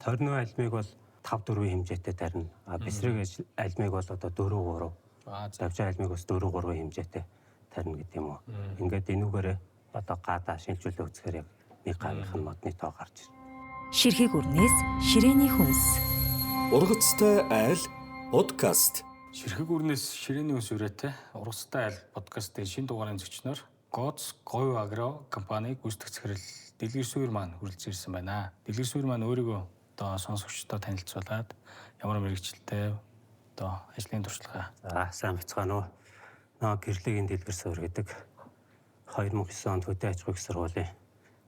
Торноо альмыг бол 5 4-ийн хэмжээтэй тарина. А бэсрэг альмыг бол одоо 4 3. Давжаа альмыг бас 4 3-ын хэмжээтэй тарина гэдэг юм уу. Ингээд энүүгээрээ одоо гадаа шинжүүлээ үзэхээр яг нэг гавийнх нь модны тоо гарч ирнэ. Ширхэг үрнээс ширээний хүнс. Ургацтай айл подкаст. Ширхэг үрнээс ширээний хүнс үрээтэй Ургацтай айл подкастын шинэ дугаарын зочноор Гоц Говь Агро компаниг гүйцэтгэх захирал Дэлгэр Сүйр маань хүрэлцэн ирсэн байна. Дэлгэр Сүйр маань өөрийгөө одоо сонсогчдод танилцуулаад ямар мэргэжилтэй одоо ажлын туршлага. За, сайн бацгаана уу. Наа Гэрлэгийн Дэлгэр Суур гэдэг 2009 онд хөдөө аж ахуйн их сургуулийн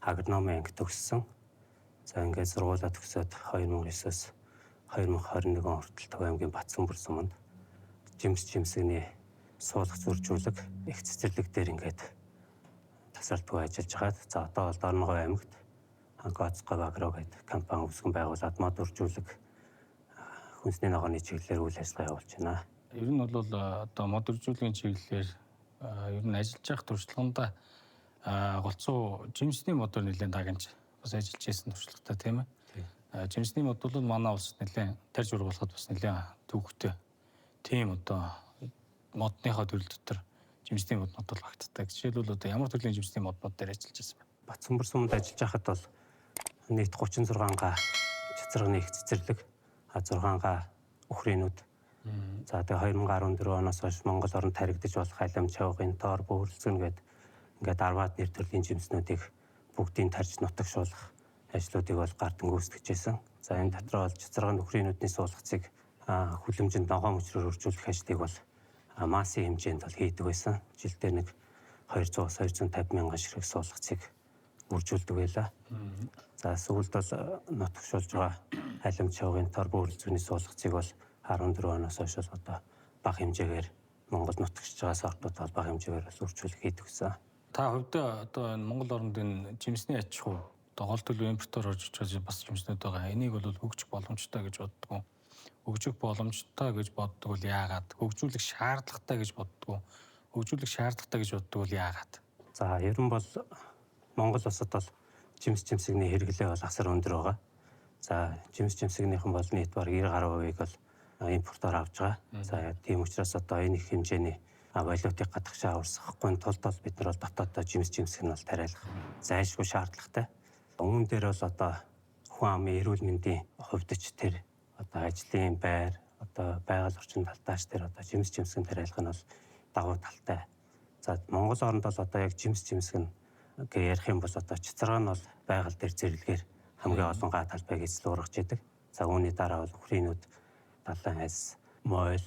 агрономын анги төгссөн. За, ингээд сургуулаа төгсөөд 2009-оос 2021 он хүртэл Төв аймгийн Батсанбүр суманд жимс жимсэгний суулгах зуржуулаг их цэцэрлэг дээр ингээд тасралтгүй ажиллаж хагаад, за одоо бол Дорноговь аймагт Гоц Говь Агро гэдэг компани үүсгэн байгуулад мод үржүүлэг хүнсний ногооны чиглэлээр үйл ажиллагаа явуулж байна. Ер нь бол одоо мод үржүүлгийн чиглэлээр ер нь ажиллаж явах туршлаганда голцоо жимсний модоор нэлээд дагнаж бас ажиллаж байсан туршлагатай, тийм ээ. Жимсний мод бол манай улсад нэлээд тарж ургуулахад бас нэлээд төвөгтэй. Тийм, одоо модныхоо төрөл дотор жимсний моднууд бол багтдаг. Жишээлбэл, одоо ямар төрлийн жимсний моднууд дээр ажиллаж байсан бэ? Батсанбүр суманд ажиллаж байхад бол нийт 36 га цацрагны их цэцэрлэг, 6 га үхрийнүүд. За, тэгээ 2014 оноос хойш Монгол оронд таригдаж болох алим, чавгын, тоор, бөөрөлзөн гээд ингээд 10-аад нэр төрлийн жимснүүдийг бүгдийг тарж нутагшуулах ажлуудыг бол гардан гүйцэтгэж байсан. За, энэ дотор бол цацрагын үхрийнүүдний суулгацыг хүлэмжинд ногоон мөчрөөр үржүүлэх ажлыг бол массын хэмжээнд бол хийдэг байсан. Жилдээ нэг 200-аас 250 мянган ширхэг суулгацыг үржүүлдэг байлаа. За, сүүлд бол нутагшуулж байгаа алим, чавгын, тор, бөөрөлзүүний суулгацыг бол 14 оноос хойш бол одоо бага хэмжээгээр Монгол нутагшиж байгаа сортууд бол бага хэмжээгээр бол үржүүлэх хийдэг гэсэн. Та хувьдаа одоо энэ Монгол оронд энэ жимсний аж ахуй одоо гол төлөв импортоор орж иж байгаа бас жимснүүд байгаа. Энийг бол хөгжих боломжтой гэж боддог. Хөгжих боломжтой гэж боддог бол яагаад? Хөгжүүлэх шаардлагатай гэж боддог. Хөгжүүлэх шаардлагатай гэж боддог бол яагаад? За, ер нь бол Монгол улсад бол жимс жимсэгний хэрэглээ бол асар өндөр байгаа. За, жимс жимсэгнийхэн бол нийт бараг 90 гаруй хувийг бол импортоор авч байгаа. За, тийм учраас одоо энэ их хэмжээний валютыг гадагшаа урсгахгүй тулд бол бид нар бол дотооддоо жимс жимсэг нь бол тариалах зайлшгүй шаардлагатай. Үүн дээр бол одоо хүн амын эрүүл мэндийн хувьд ч, тэр одоо ажлын байр, одоо байгаль орчин талтаач тэр одоо жимс жимсгэн тариалах нь бол давуу талтай. За, Монгол оронд бол одоо яг жимс жимсэг нь гэж ярих юм бол одоо цэцэрэг нь бол байгаль дээр зэрлэгээр хамгийн олон га талбайг эзэл ургаж идэг. За, үүний дараа бол үхрийнүүд, далайн айс, мойл,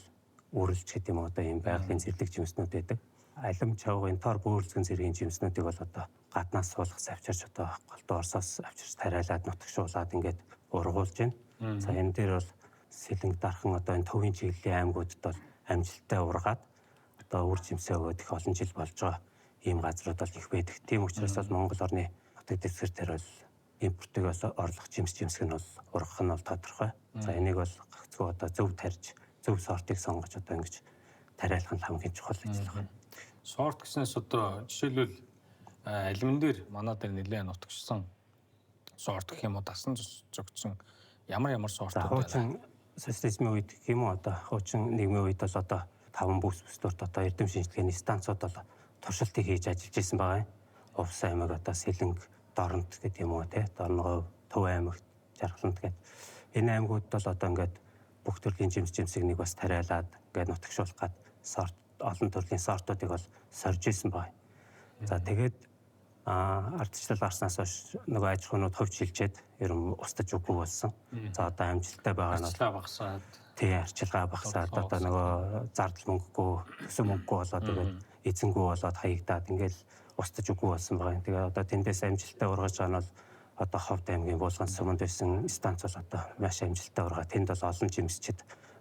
үрэлж гэдэг юм одоо ийм байгалийн зэрлэг жимснүүд байдаг. Алим, чавгын, тор, бөөрөлзгөн зэргийн жимснүүдийг бол одоо гаднаас суулгах авчирч, одоо голдуу Оросоос авчирч тариалаад нутагшуулад ингээд ургуулж байна. За, энэ дээр бол Сэлэнг, Дархан, одоо энэ төвийн чиглэлийн аймагуудад бол амжилттай ургаад одоо үр жимсээ өгөөд их олон жил болж байгаа ийм газрууд бол их байдаг. Тийм учраас бол Монгол орны нутаг дэвсгэр дээр бол импортыг бол орлох жимс жимсэг нь бол ургах нь бол тодорхой. За, энийг бол гагцхүү одоо зөв тарьж, зөв сортыг сонгож одоо ингэж тариалах нь хамгийн чухал ажил байна. Сорт гэснээс одоо жишээлбэл алимн дээр манай дээр нэлээд нутагшсан сорт гэх юм уу, дасан зөгцсөн ямар ямар сортууд байна? Хуучин социализмын үед гэх юм уу, одоо хуучин нийгмийн үед бол одоо таван бүс бүслүүрт одоо эрдэм шинжилгээний станцууд бол туршилтыг хийж ажиллаж исэн байгаа юм. Увс аймаг, одоо Сэлэнг, Доронт гэдэг юм уу те, Дорногов, Төв аймагт, Жаргалант гэдэг энэ аймагуд бол одоо ингээд бүх төрлийн жимс жимсэгнийг бас тариалаад ингээд нутагшуулах гад сорт, олон төрлийн сортуудыг бол сорж исэн байна. За, тэгээд ардчлал гарснаас хойш нөгөө аж ахуйнууд хувь шилжээд ер нь устдаж үгүй болсон. За, одоо амжилттай байгаа нь арчилгаа багасаад, тий, арчилгаа багасаад, одоо нөгөө зардал мөнгөгүй, төсөв мөнгөгүй болоод, тэгээд эзэнгүй болоод хаягдаад ингээл устдаж үгүй болсон байгаа юм. Тэгээ одоо тэндээс амжилттай ургаж байгаа нь бол одоо Ховд аймгийн Буулган суманд байсан станц бол одоо маш амжилттай ургаа. Тэнд бол олон жимсчид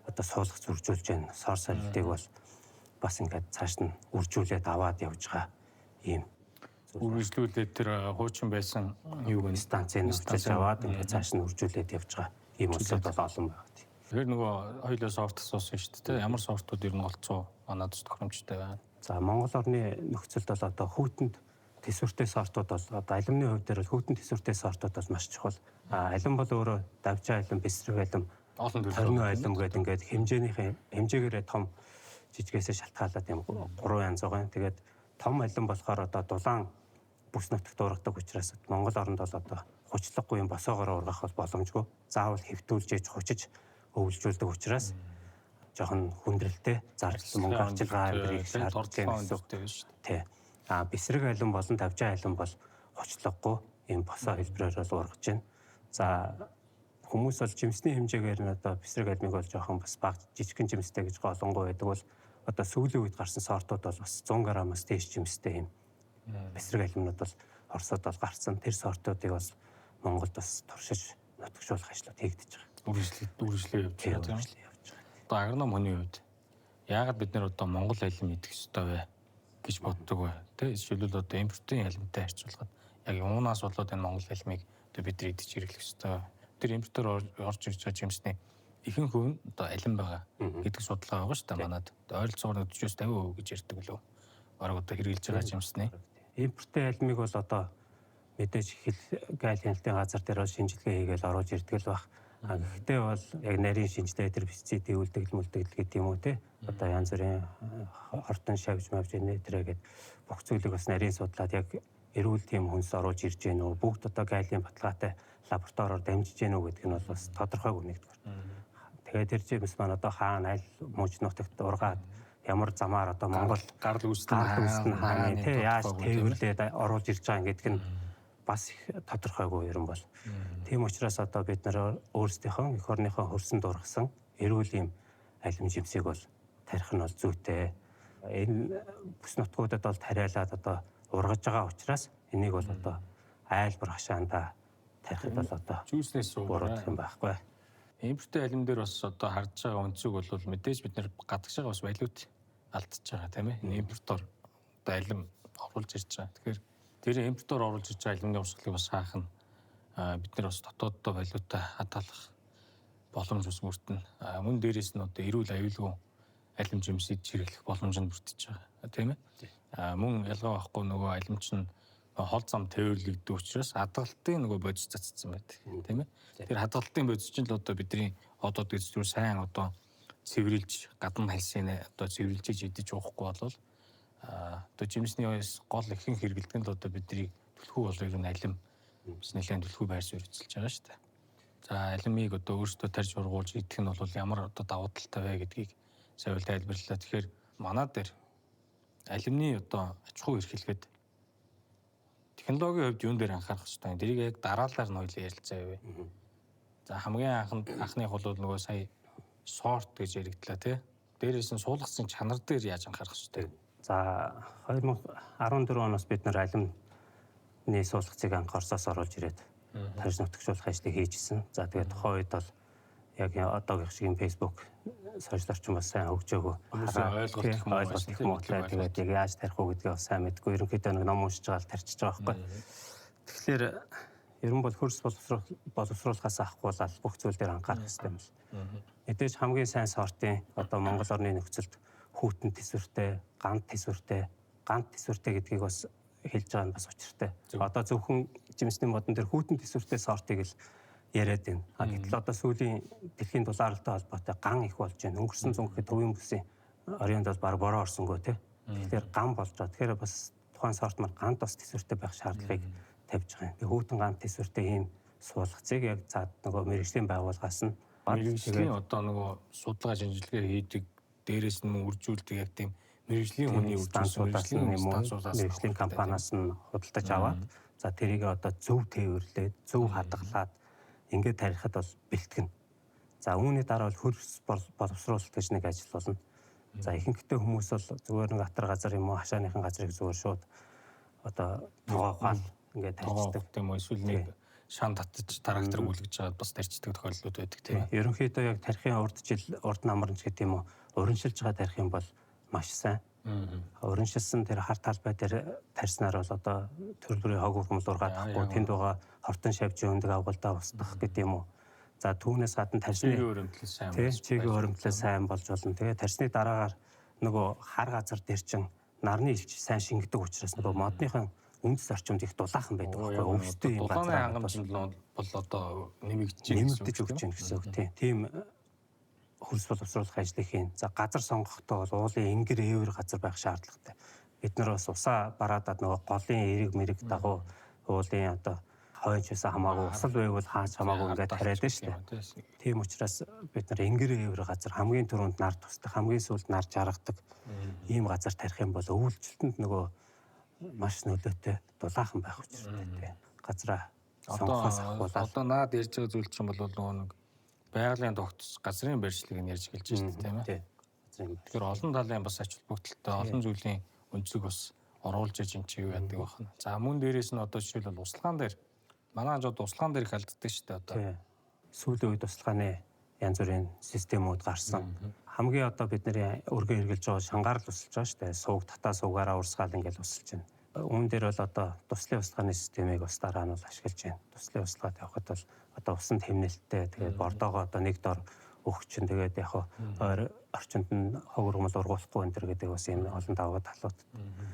одоо суулгах зуржуулж байна. Сор сорилтыг бол бас ингээд цааш нь үржүүлээд аваад явж байгаа ийм үргэлжлүүлээд тэр хуучин байсан юуг нь станцыг үржилж аваад ингээд цааш нь үржүүлээд явж байгаа ийм улсууд бол олон байгаа. Тэгэхээр нөгөө хоёулаа сорт асуусан шүү дээ. Ямар сортууд ер нь голцоо манай төс тохиромжтой байна? За, Монгол орны нөхцөлд бол одоо хүүтэнд Төсвөртэй сортууд бол одоо алюминий хувь дээр бол хүйтэн төсвөртэй сортууд бол маш чухал. Алим бол өөрөө давжаа алим, бэсрэг алим, олон төрлийн торно алим гэдэг ингээд хэмжээнийхээ хэмжээгээрээ том жижигээсээ шалтгаалаад юм гурван янз байгаа. Тэгээд том алим болохоор одоо дулаан бүс нутагт ургадаг учраас Монгол оронд бол одоо хучлахгүй юм босоогоор ургах бол боломжгүй. Заавал хэвтүүлж ээж хучиж өвлжүүлдэг учраас жоохон хүндрэлтэй зардал мөнгө арчилгаа амьдрыг шаарддаг гэсэн үг шүү дээ. Тий. А бэсрэг алим болон тавжаа алим бол хучлахгүй ийм босоо хэлбэрээр бол ургаж байна. За хүмүүс бол жимсний хэмжээгээр нь одоо бэсрэг алимыг бол жоохон бас бага жижигхэн жимстэй гэж голонгоо байдаг бол одоо сүүлийн үед гарсан сортууд бол бас 100 граммаас дээш жимстэй юм бэсрэг алимнууд бол Оросод бол гарсан. Тэр сортуудыг бас Монголд бас туршиж нутагшуулах ажлууд хийгдэж байгаа. Үргэлжлээ явж байгаа тийм үү? Явж байгаа. Одоо агроном хүний хувьд яагаад бид нэр одоо Монгол алим идэх ёстой вэ гэж боддог вэ? Тэ жишээлбэл одоо импортын алимтай харьцуулахад яг юунаас болоод энэ Монгол алимыг одоо бид нар идэж хэрэглэх ёстой. Тэр импортоор орж ирж байгаа жимсний ихэнх хувь нь одоо алим байгаа гэдэг судалгаа байгаа шүү дээ манад. Ойролцоогоор 40-50% гэж ярьдаг лөө. Бараг одоо хэрэглэж байгаа жимсний. Импортын алимыг бол одоо мэдээж хэл гайл хяналтын газар дээр бол шинжилгээ хийгээл оруулж ирдэг л баг. Гэхдээ бол яг нарийн шинжилгээ тэр пестицид үлдэгдэл мүлдэгдэл гэдэг юм уу те. Одоо янз бүрийн хортон шавж мавж энэ тэрэ гээд бүх зүйлийг бас нарийн судлаад яг эрүүл тийм хүнс оруулж ирж гэнэ үү? Бүгд одоо гайлийн баталгаатай лабораториор дамжиж гэнэ үү гэдг нь бол бас тодорхойгүй нэгдүгээр. Тэгээд тэр жимс маань одоо хаана аль мужид нутагт ургаад ямар замаар одоо Монгол гарал үүссэн хаана те яаж тээвэрлээд оруулж ирж байгаа гэдг нь бас их тодорхойгүй юм бол. Тийм учраас одоо бид нар өөрсдийнхөө эх орныхоо хөрсөнд ургасан эрүүл юм алим жимсийг бол тарих нь бол зүйтэй. Энэ бүс нутгуудад бол тариалаад одоо ургаж байгаа учраас энийг бол одоо айл бүр хашаандаа тарихад бол одоо зүйснээс буруудах юм байхгүй. Импортын алим дээр бас одоо харж байгаа өнцөг бол мэдээж бид нэр гадагшаага бас валют алдчихж байгаа тийм ээ. Энэ импортоор одоо алим оруулж ирж байгаа. Тэгэхээр тэр импортоор оруулж ирж байгаа алимны урсгалыг бас хаах нь бид нар бас дотооддоо валюта хадгалах боломж бас бүрдэнэ. Мөн дээрээс нь одоо эрүүл аюулгүй алим жимсийг хэрэглэх боломж нь бүрдэж байгаа тийм ээ. Мөн ялгаа байхгүй нөгөө алим чинь хол зам тээвэрлэгдэх учраас хадгалтын нөгөө бодис цацсан байдаг тийм ээ. Тэр хадгалтын бодис чинь л одоо бидний одод гэж зүгээр сайн одоо цэвэрлж гадна хальсыг одоо цэвэрлж идэж уухгүй болвол одоо жимсний гол ихэнх хэрэглэдэг нь л одоо бидний түлхүү бол ер нь алим бас нэлээд түлхүү байр суурь эзэлж байгаа шүү дээ. За алимыг одоо өөрсдөө тарьж ургуулж идэх нь бол ямар одоо давуу талтай вэ гэдгийг сайн тайлбарлалаа. Тэгэхээр манай дээр алимны одоо аж ахуй эрхлэхэд технологийн хувьд юун дээр анхаарах хэрэгтэй юм? Тэрийг яг дараалалаар нь хоёлаа ярилцаа явъя. За хамгийн анхных бол нөгөө сая сорт гэж яригдлаа тий. Дээрээс нь суулгацын чанар дээр яаж анхаарах хэрэгтэй вэ? За 2014 оноос бид нар алимны суулгацыг анх Оросоос оруулж ирээд тарж нутагшуулах ажлыг хийжсэн. За тэгээд тухайн үед бол яг одоогийнх шиг Facebook сошиал орчин бас сайн хөгжөөгөө. Хүмүүсийн ойлголт их муутай. Тэгээд яг яаж тарих уу гэдгийг бас сайн мэдгүй. Ерөнхийдөө нэг ном уншиж байгаа л тарчиж байгаа байхгүй. Тэгэхээр ер нь бол хөрс боловсруулахаас авахгүйл бүх зүйл дээр анхаарах хэрэгтэй юм л. Мэдээж хамгийн сайн сортын одоо Монгол орны нөхцөлд хүүтэн төсвөртэй, гант төсвөртэй гэдгийг бас хэлж байгаа нь бас учиртай. Одоо зөвхөн жимсний модон дээр хүүтэн төсвөртэй сортыг л яриад байна. А гэтэл одоо сүүлийн дэлхийн дулаалтай холбоотой ган их болж байна. Өнгөрсөн зун гэхэд төвийн бүсийн орионд бол баг бороо орсонгүй тий. Тэгэхээр ган болж байгаа. Тэгэхээр бас тухайн сорт маань гант бас төсвөртэй байх шаардлагыг тавьж байгаа юм. Хүүтэн гант төсвөртэй ийм суулгацыг яг цаад нөгөө мэргэжлийн байгууллагаас нь мэргэжлийн одоо нөгөө судалгаа шинжилгээ хийдэг дээрээс нь мөн үржүүлдэг яг тийм мэргэжлийн хүний үржүүлсэн мэргэжлийн компаниас нь худалдаж аваад за тэрийг одоо зөв тээвэрлээд зөв хадгалаад ингээд тарихад бол бэлтгэнэ. За үүний дараа бол хөрс боловсруулалт гэж нэг ажил болно. За ихэнхдээ хүмүүс бол зүгээр нэг атар газар юм уу хашааныхан газрыг зүгээр шууд одоо тоогоохаал ингээд тарьчихдаг тийм үү эсвэл нэг шан татаж трактор үлгэж жаад бас тарьчихдаг тохиолдлууд байдаг тийм. Ерөнхийдөө яг тарихын урд жил урд намранч гэдэг юм уу уриншилж байгаа тарих юм бол маш сайн. Уриншилсан тэр хар талбай дээр тарьснаар бол одоо төрөл бүрийн хог ургамал ургаадахгүй тэнд байгаа хортон шавжийн өндөг авгалдаа устгах гэдэг юм уу. За түүнээс гадна тарьсны чигийн өрөмтлөл сайн болж чигийн өрөмтлөл сайн болж болно. Тэгээ тарьсны дараагаар нөгөө хар газар дээр чин нарны илч сайн шингэдэг учраас нөгөө модныхан Үндэс орчимд их дулаахан байдаг байхгүй өвстэй юм газар. Дулааны хангамж нь бол одоо нэмэгдэж өгч байна гэсэн үг тийм. Хөрс боловсруулах ажлыг хийн. За газар сонгохдоо бол уулын энгэр ээвэр газар байх шаардлагатай. Бид нар бас усаа бараадаад нөгөө голын эрэг мэрэг дагуу уулын одоо хойч байсан хамаагүй усал байвал хаач хамаагүй ингээд тариад шүү дээ. Тийм учраас бид нар энгэр ээвэр газар хамгийн түрүүнд нар тусдаг, хамгийн сүүлд нар жаргадаг ийм газар тарих юм бол өвөлжилтэнд нөгөө маш нөлөөтэй дулаахан байх учиртай тийм. Газраа сонгохоос ахуулаад одоо наад ярьж байгаа зүйл чинь бол нөгөө нэг байгалийн тогтц газрын барьцлыг нь ярьж эхэлж байна тийм ээ. Тэгэхээр олон талын бас ач холбогдолтой олон зүйлийн өнцөг бас оруулж иж энэ чиг байдаг байна. За мөн дээрээс нь одоо жишээлбэл услагаан дээр манай хажууд услагаан дээр их алддаг шүү дээ одоо. Сүүлийн үед услагааны янз бүрийн системүүд гарсан. Хамгийн одоо бидний өргөн хэрглэж байгаа шангаар л усалж байгаа шүү дээ. Сууг татаа суугаараа урсгаал ингээл усалж байна. Үүн дээр бол одоо туслын услагааны системийг бас дараа нь бол ашиглаж байна. Туслын услага тавихад бол одоо усан тэмнэлттэй тэгээд бордоогоо одоо нэг дор өгч чинь тэгээд яг ойр орчинд нь хог ургамал ургуулахгүй энэ төр гэдэг бас юм олон давуу талууд.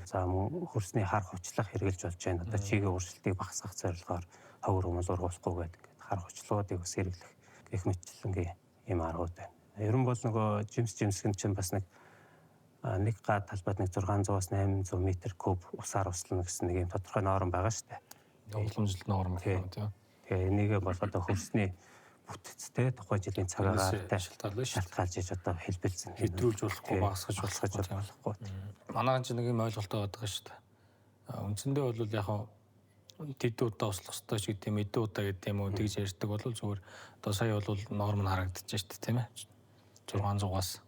За мөн хөрсний хар хувчлах хэрэгжилж болж байна. Одоо чигээ уршилтыг багасгах зорилгоор хог ургамал ургуулахгүй гэдэг ингээд хар хувчлагуудыг бас хэрэглэх гэх мэтчилэнгийн ийм аргууд байна. Ер нь бол нөгөө жимс жимсгэн чинь бас нэг га талбайд нэг 600-аас 800 метр куб усаар услана гэсэн нэг юм тодорхой норм байгаа шүү дээ. Уламжлалт норм гэх юм тийм. Тэгээ энийг бол одоо хөрсний бүтцтэй тухайн жилийн цагаагаар шалтгаалж иж одоо хэлбэлзэн хэтрүүлж болохгүй, багасгаж болохгүй. Манайхан ч нэг юм ойлголттой байдаг шүү дээ. Үндсэндээ бол яг тэд удаа услах ёстой ч гэдэг юм, эдэн удаа гэдэг юм уу тэгж ярьдаг бол зүгээр одоо сая бол норм нь харагдчих шүү дээ тийм ээ. 600-аас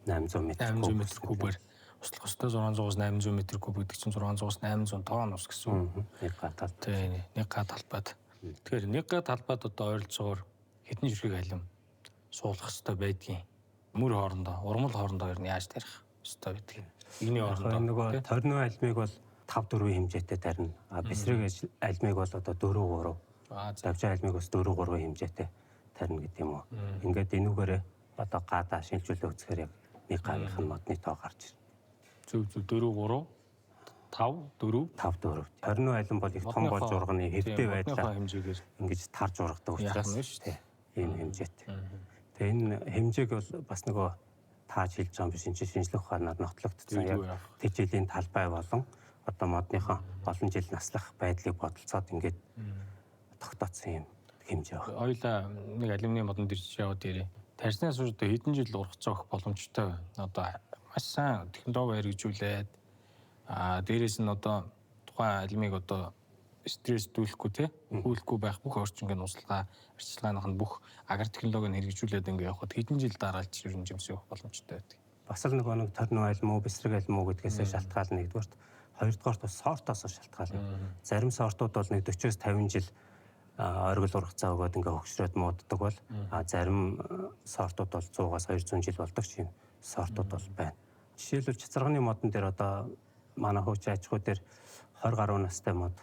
800 метр кубээр услах ёстой. 600-аас 800 метр куб гэдэг чинь 600-аас 800 тонн ус гэсэн үг. Нэг га талбай. Тийм, нэг га талбайд. Тэгэхээр нэг га талбайд одоо ойролцоогоор хэдэн ширхэг алим суулгах ёстой байдгийг мөр хоорондоо, урмал хоорондоо ер нь яаж тарих ёстой байдгийг. Игний хоорондоо нөгөө торно алимыг бол 5-4 хэмжээтэй тарина. А бэсрэг алимыг бол одоо 4-3. Давжаа алимыг бас 4-3 хэмжээтэй тарина гэдэг юм уу. Ингээд энүүгээрээ одоо гадаа шинжүүлээ үзэхээр яг нэг гавийнх нь модны тоо гарч ирнэ. Зөв 4 3 5 4 5 4. 20 алим бол их том болж урганы хэвтэй байдлаар хэмжээгээр ингэж тарж ургадаг учраас ийм хэмжээтэй. Тэгээ энэ хэмжээг бол бас нөгөө тааж хэлж байгаа юм биш. Энэ чинь шинжлэх ухаанаар нотлогдсон яг тэр жилийн талбай болон одоо модныхоо олон жил наслах байдлыг бодолцоод ингээд тогтооцсон юм хэмжээ байна. Хоёлаа нэг алюминий модон дээр жишээ аваад ирээ. Тарьснаас хойш одоо хэдэн жил ургацаа өгөх боломжтой. Одоо маш сайн технологи хэрэгжүүлээд дээрээс нь одоо тухайн алюмиг одоо стресс дүүлэхгүй те хүүлэхгүй байх бүх орчинг нь услага арчилгааных нь бүх агар технологиг хэрэгжүүлээд ингээ явхад хэдэн жил дараалж ер нь жимс явах боломжтой байдаг. Бас л нөгөө нэг торно аль муу бэсрэг аль муу гэдгээсээ шалтгаална нэгдүгээрт, хоёрдугаарт бас сортоос шалтгаална. Зарим сортууд бол нэг 40-оос 50 жил оргил ургацаа өгөөд ингээ хөгшрөөд мууддаг бол зарим сортууд бол 100-аас 200 жил болдог ч юм сортууд бол байна. Жишээлбэл цацрагны модон дээр одоо манай хуучин аж ахуй дээр 20 гаруй настай мод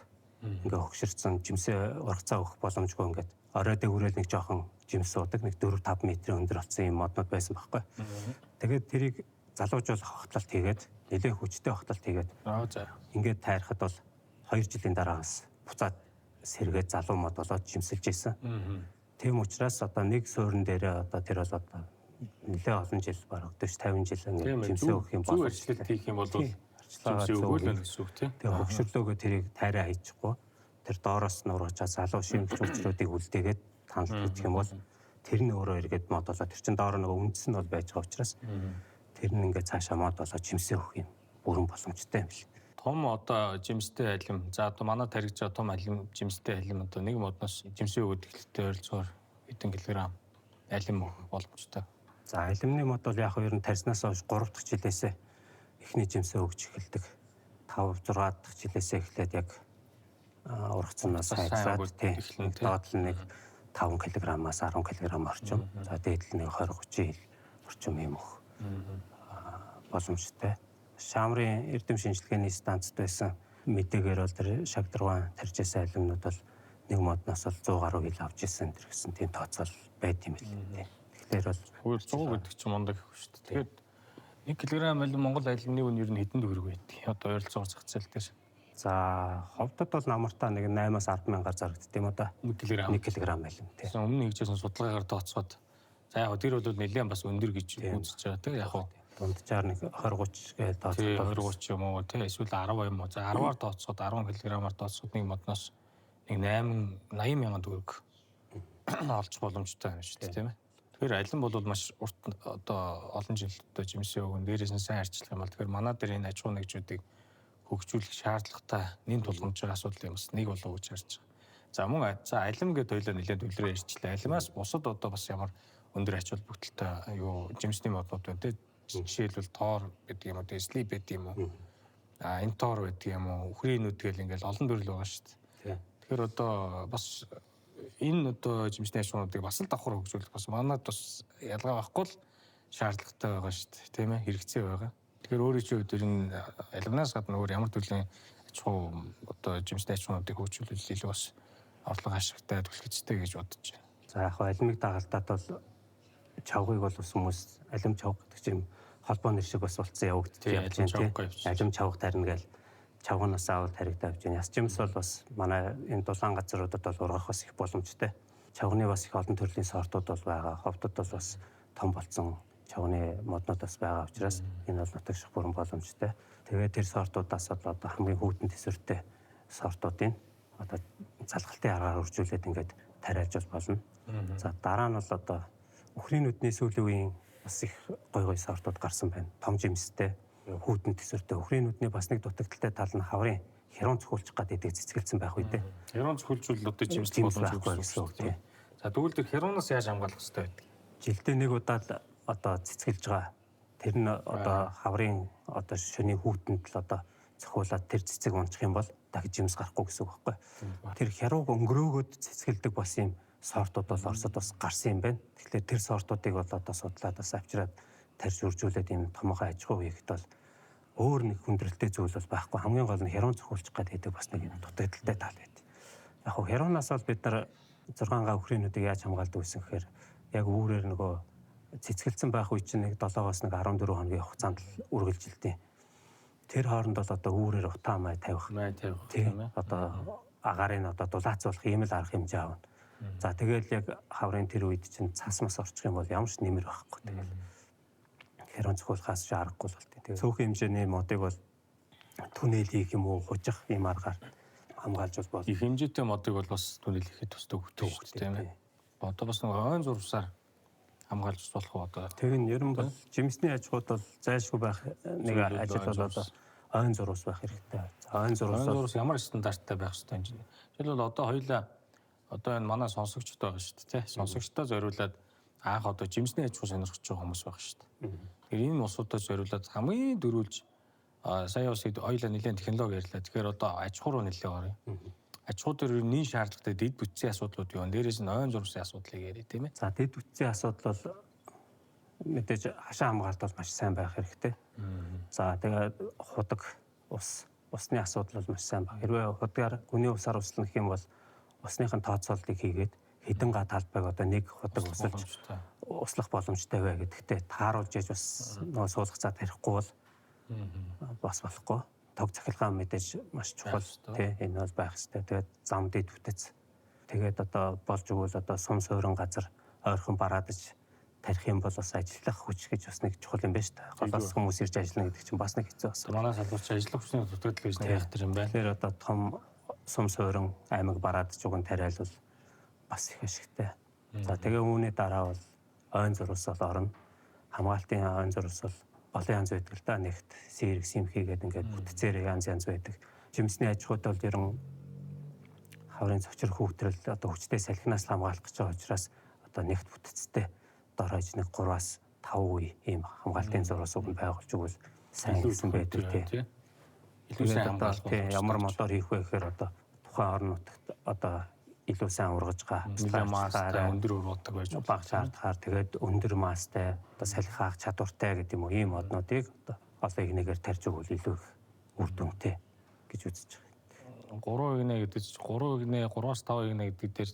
ингээ хөгшөрсөн жимсээ ургацаа өгөх боломжгүй ингээд орой дээгүүрэл нэг жоохон жимс суудаг нэг 4-5 метрийн өндөр болсон юм моднууд байсан байхгүй. Тэгээд тэрийг залуужуулах хохитлолт хийгээд нэлээд хүчтэй хохитлолт хийгээд ингээд тайрахад бол 2 жилийн дараагаас буцаад сэргээд залуу мод болоод жимсэлж исэн. Тийм учраас одоо нэг суурин дээр одоо тэр бол одоо нэлээд олон жил бараг 40 50 жил ингээд жимсээ өгөх юм боломжтой. Зөв арчлалт хийх юм бол жимсээ өгөөл байх гэсэн үг тийм. Тэгээ хөгшөрлөөгөө тэрийг тайраа хийчихгүй. Тэр доороос нь ургачаа залуу шимэгч учруудыг үлдээгээд таналт хийх юм бол тэр нь өөрөө эргээд мод болоод тэр чин доор нөгөө үндэс нь бол байж байгаа учраас тэр нь ингээд цаашаа мод болоод жимсээ өгөх юм бүрэн боломжтой юм бил. Том одоо жимстэй алим. За одоо манай таригж байгаа том алим жимстэй алим одоо нэг модноос жимсээ өгöd эхлэлтэй ойролцоогоор хэдэн килограмм алим өгөх боломжтой. За алимны мод бол яг ер нь тарьснаас хойш 3 дахь жилээсээ эхний жимсээ өгч эхэлдэг. 5 6 дахь жилээсээ эхлээд яг ургацнаас сайжраад тийм доод л нэг 5 кг-аас 10 кг орчим. За дээд л нэг 20 30 хил орчим юм өгөх боломжтой. Шаамрын эрдэм шинжилгээний станцад байсан мэдээгээр бол тэр шагдрван тарьж исэн алимнууд бол нэг модноос бол 100 гаруй хил авч исэн тэр гэсэн тийм тооцоол байд юм билээ. Тэгэхээр бол 100 гэдэг чинь мундаг их шүү дээ. Тэгэхээр 1 кг алим Монгол алимны үн ер нь хэдэн төгрөг байдаг? Одоо ойролцоогоор зах зээл дээр. За ховдод бол намартаа нэг 8-аас 10 мянгаар зарагддаг юм да. 1 кг. 1 кг алим тий. Өмнө хийжсэн судалгаагаар тооцоод за яг тэр бол нэлээд бас өндөр гэж үзэж байгаа тий. Яг хуу дунджаар нэг 20 30 гэж тооцоод 20 30 юм уу тий эсвэл 10 юм уу. За 10-аар тооцоод 10 кг-аар тооцоод нэг модноос нэг 8 80 мянган төгрөг олж боломжтой юм шүү дээ тийм ээ. Тэгэхээр алим бол маш урт одоо олон жил одоо жимсээ өгөн дээрээс нь сайн арчлах юм бол тэгэхээр манай дээр энэ аж ахуй нэгжүүдийг хөгжүүлэх шаардлагатай нэн тулгамж байгаа асуудал юм бас нэг болов гэж харж байгаа. За мөн за алим гэдээ хоёлаа нэлээд үлрээ ярьчлаа. Алимаас бусад одоо бас ямар өндөр ач холбогдолтой юу жимсний моднууд байна те. Жишээлбэл тоор гэдэг юм уу, слип гэдэг юм уу. А энэ тоор гэдэг юм уу, үхрийн нүд гэл ингээл олон төрөл байгаа шүү дээ. Тэгэхээр одоо бас энэ одоо жимсний аж ахуйнуудыг бас л давхар хөгжүүлэх бас манад бас ялгаа байхгүй л шаардлагатай байгаа шүү дээ, тийм ээ, хэрэгцээ байгаа. Тэгэхээр өөрийн чинь хувьд энэ алимнаас гадна өөр ямар төрлийн аж ахуй одоо жимсний аж ахуйнуудыг хөгжүүлвэл илүү бас орлого ашигтай, түлхэцтэй гэж бодож байна. За яг хаа алимыг дагалдаад бол чавгыг бол бас хүмүүс алим чавга гэдэг чинь холбоо нэр шиг бас болцсон явагдчих явж байна тийм. Алим чавга тарина гээл чавганаас аавал таригдаа явж байна. Яс жимс бол бас манай энэ дулаан газруудад бол ургах бас их боломжтой. Чавганы бас их олон төрлийн сортууд бол байгаа. Ховдод бол бас том болцсон чавганы моднууд бас байгаа учраас энэ бол нутагших бүрэн боломжтой. Тэгээд тэр сортуудаас бол одоо хамгийн хүйтэн төсвөртэй сортуудын одоо залгалтын аргаар үржүүлээд ингээд тариалж болно. За дараа нь бол одоо үхрийн нүдний сүүлийн үеийн бас их гой гой сортууд гарсан байна. Том жимстэй, хүйтэн төсвөртэй. Үхрийн нүдний бас нэг дутагдaltaй тал нь хаврын херон цохиулчих гад идэг цэцгэлсэн байх үедээ. Херон цохиулжвал одоо жимс боломжгүй гэсэн үг тийм. За тэгвэл тэр хероноос яаж хамгаалах хэрэгтэй байдаг? Жилдээ нэг удаа л одоо цэцгэлж байгаа. Тэр нь одоо хаврын одоо шөнийн хүүтэнд л одоо цохиулаад тэр цэцэг унчих юм бол дахиж жимс гарахгүй гэсэн үг байхгүй. Тэр хярууг өнгөрөөгөөд цэцгэлдэг бас юм сортууд бол Оросд бас гарсан юм байна. Тэгэхээр тэр сортуудыг бол одоо судлаад бас авчираад тарьж үржүүлээд ийм томоохон аж ахуй хийхэд бол өөр нэг хүндрэлтэй зүйл бол байхгүй. Хамгийн гол нь херон цохиулчих гэдэг бас нэг юм дутагдaltaй тал байд. Яг хөө херонаас бол бид нар 6 га үхрийнүүдийг яаж хамгаалдаг гэсэн гэхээр яг үүрээр нөгөө цэцгэлсэн байх үе чинь нэг 7-оос нэг 14 хоногийн хугацаанд л үргэлжилдэг. Тэр хооронд бол одоо үүрээр утаа май тавих. Май тавих тийм ээ. Одоо агаарын одоо дулаацуулах ийм л арга хэмжээ авна. За тэгэл яг хаврын тэр үед чинь цас мас орчих юм бол ямар ч нэмэр байхгүй. Тэгэл херон цохиулахаас ч аргагүй л болтой. Тэгээ цөөхөн хэмжээний модыг бол түнэл хийх юм уу, хужих ийм аргаар хамгаалж бол. Их хэмжээтэй модыг бол бас түнэл хийхэд тусдаг хөвтэй шүү дээ, тийм ээ. Одоо бас нэг ойн зурвсаар хамгаалж болох уу одоо. Тэр нь ер нь бол жимсний аж ахуйд бол зайлшгүй байх нэг ажил бол одоо ойн зурвас байх хэрэгтэй. За ойн зурвас ямар стандарттай байх хэрэгтэй юм чинь. Жишээлбэл одоо хоёулаа одоо энэ манай сонсогчдод байгаа шүү дээ, тийм. Сонсогчдод зориулаад анх одоо жимсний аж ахуй сонирхож байгаа хүмүүс байгаа шүү дээ. Тэгэхээр энэ улсуудад зориулаад хамгийн дөрүүлж сая бас хоёулаа нэлээд технологи ярьлаа. Тэгэхээр одоо аж ахуй руу нэлээд оръё. Аж ахуй дээр нэн шаардлагатай дэд бүтцийн асуудлууд юу? Дээрээс нь ойн зурвасын асуудлыг яриа, тийм ээ. За дэд бүтцийн асуудал бол мэдээж хашаа хамгаалалт бол маш сайн байх хэрэгтэй. За тэгээд худаг ус, усны асуудал бол маш сайн баг. Хэрвээ худагаар гүний усаар услах юм бол усныхын тооцооллыг хийгээд хэдэн га талбайг одоо нэг худаг усалж услах боломжтой бай гэдэгтээ тааруулж яж бас нөгөө суулгах цаа тарихгүй бол бас болохгүй. Тог цахилгаан мэдээж маш чухал тий, энэ бол байх хэрэгтэй. Тэгээд зам дэд бүтэц. Тэгээд одоо болж өгвөл одоо сум суурин газар ойрхон бараадаж тарих юм бол бас ажиллах хүч гэж бас нэг чухал юм байна шүү дээ. Голоос хүмүүс ирж ажиллана гэдэг чинь бас нэг хэцүү асуудал. Манай салбарч ажиллах хүчний дутагдал гэж нэг яхтар юм байна. Тэгэхээр одоо том сум суурин аймаг бараадаж уг нь тариалвал бас их ашигтай. За тэгээ үүний дараа бол ойн зурвас бол орно. Хамгаалтын ойн зурвас бол олон янз байдаг л да. Нэгт сэрэг симхи гэдэг ингээд бүтцээр янз янз байдаг. Жимсний аж ахуйд бол ерөн хаврын цочор хүүтрэл одоо хүчтэй салхинаас хамгаалах гэж байгаа учраас одоо нэгт бүтцтэй дор хаяж нэг 3-аас 5 үе ийм хамгаалтын зурвас уг нь байгуулж өгвөл сайн гэсэн байдаг тий. Илүү сайн хамгаалах тий. Ямар модоор хийх вэ гэхээр одоо тухайн орон нутагт одоо илүү сайн ургаж га, маастай өндөр ургадаг байж баг шаардахаар тэгээд өндөр маастай одоо салхи хаах чадвартай гэдэг юм уу ийм моднуудыг одоо олон игнэгээр тарьж өгвөл илүү их үр дүнтэй гэж үзэж байгаа. 3 игнэ гэдэг чинь 3 игнэ, 3-5 игнэ гэдэг дээр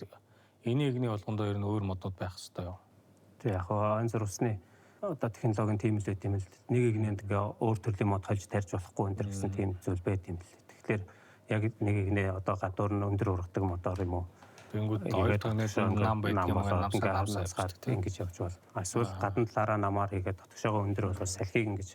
энэ игний болгондоо ер нь өөр моднууд байх хэрэгтэй юу? Тий, яг хоо ойн зурвасны одоо технологийн тийм л байт юм л. Нэг игнэнд ингээ өөр төрлийн мод холж тарьж болохгүй энэ төр гэсэн тийм зүйл байт юм л. Тэгэхээр Яг нэг нэ одоо гадуур нь өндөр ургадаг модоор юм уу? Тэнгүүд хоёр дахь нэр нам байдаг юм аа, намсаа намсаа ингэж явж бол. Эсвэл гадна талаараа намаар хийгээд дотгошоогоо өндөр болоод салхийг ингэж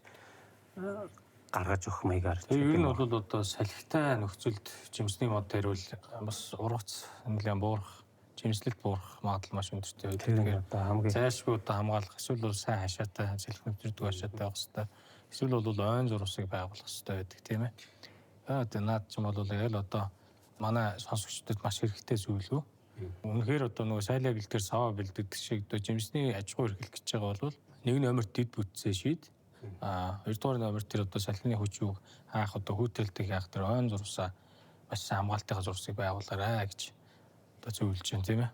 гаргаж өгөх маягаар. Ер нь бол одоо салхитай нөхцөлд жимсний мод дээрвэл бас ургац нэлээд буурах, жимслэлт буурах магадлал маш өндөртэй байдаг. Тэгэхээр одоо хамгийн зайлшгүй одоо хамгаалах эсвэл бол сайн хашаатай, салхи нэвтрдэг хашаатай байх хэрэгтэй. Эсвэл бол ойн зурвасыг байгуулах хэрэгтэй байдаг, тийм ээ. Тэгээ наад ч юм бол яг л одоо манай сонсогчдод маш хэрэгтэй зүйл үү. Үнэхээр одоо нөгөө сайлаа бэлтгэр саваа бэлддэг шиг одоо жимсний аж ахуй эрхлэх гэж байгаа бол нэг номер дэд бүтцээ шийд. Хоёрдугаар номер тэр одоо салхины хүч юг хаах одоо хүүтэлдэг яах тэр ойн зурвасаа маш сайн хамгаалтынхаа зурвасыг байгуулаарай гэж одоо зөвлөж байна, тийм ээ.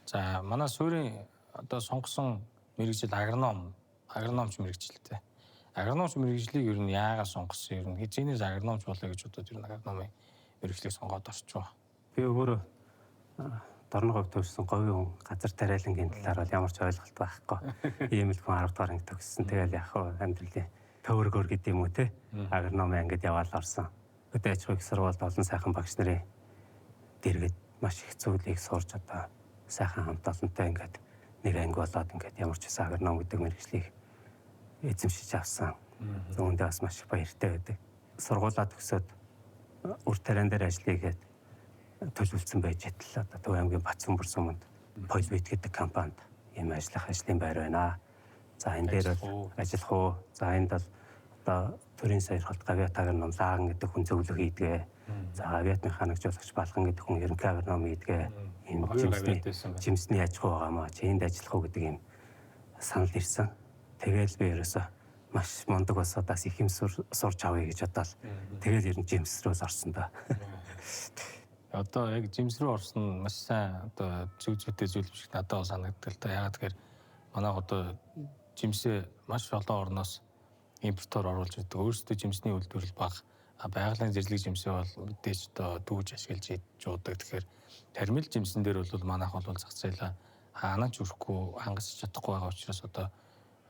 За манай суурийн одоо сонгосон мэргэжил агрономч мэргэжилтэй. Агрономч мэргэжлийг ер нь яагаад сонгосон, ер нь хизээнээс агрономч болъё гэж бодоод ер нь агрономын мэргэжлийг сонгоод орчихвоо. Би өөрөө Дорногов төгссөн говийн хүн, газар тариалангийн талаар бол ямар ч ойлголт байхгүй. Ийм л хүн 10 дугаар анги төгссөн. Тэгэл яг хөө амьдралын төвөргөр гэдэг юм уу те. Агрономын ангид яваал орсон. Хөдөө аж ахуйн их сургуульд олон сайхан багш нарын дэргэд маш их зүйлийг сурж одоо сайхан хамт олонтой ингээд нэг анги болоод ингээд ямар ч байсан агроном гэдэг мэргэжлийг эзэмшиж авсан. Үүндээ бас маш их баяртай байдаг. Сургуулаа төгсөөд үр тариан дээр ажил хийгээд төлөвлөсөн байж адил одоо Төв аймгийн Батсүмбэр суманд Полбит гэдэг компанид ийм ажиллах ажлын байр байна. За энэ дээр бол ажиллах уу? За энд бол одоо төрийн саярлалт гавьяат агроном Лаган гэдэг хүн зөвлөх хийдгээ. За гавьяат механик жуулагч Балган гэдэг хүн ерөнхий агроном хийдгээ. Ийм жимсний аж ахуй байгаа маа. Чи энд ажиллах уу гэдэг ийм санал ирсэн. Тэгэл би ерөөсөө маш мундаг болсодаас их юм сурч авъя гэж бодоол. Тэгэл ер нь жимс рүү л орсон доо. Одоо яг жимс рүү орсон маш сайн одоо зүг зүйтэй зүйл биш надад санагддаг л да. Яагаад тэгэхээр манай одоо жимсээ маш олон орноос импортоор оруулж ирдэг. Өөрсдөө жимсний үйлдвэрлэл бага. Байгалийн зэрлэг жимсээ бол мэдээж одоо дүүж ашиглаж идэж уудаг. Тэгэхээр тармил жимсэн дээр бол манайх бол зах зээлээ хаанаа ч өрөхгүй хангаж чадахгүй байгаа учраас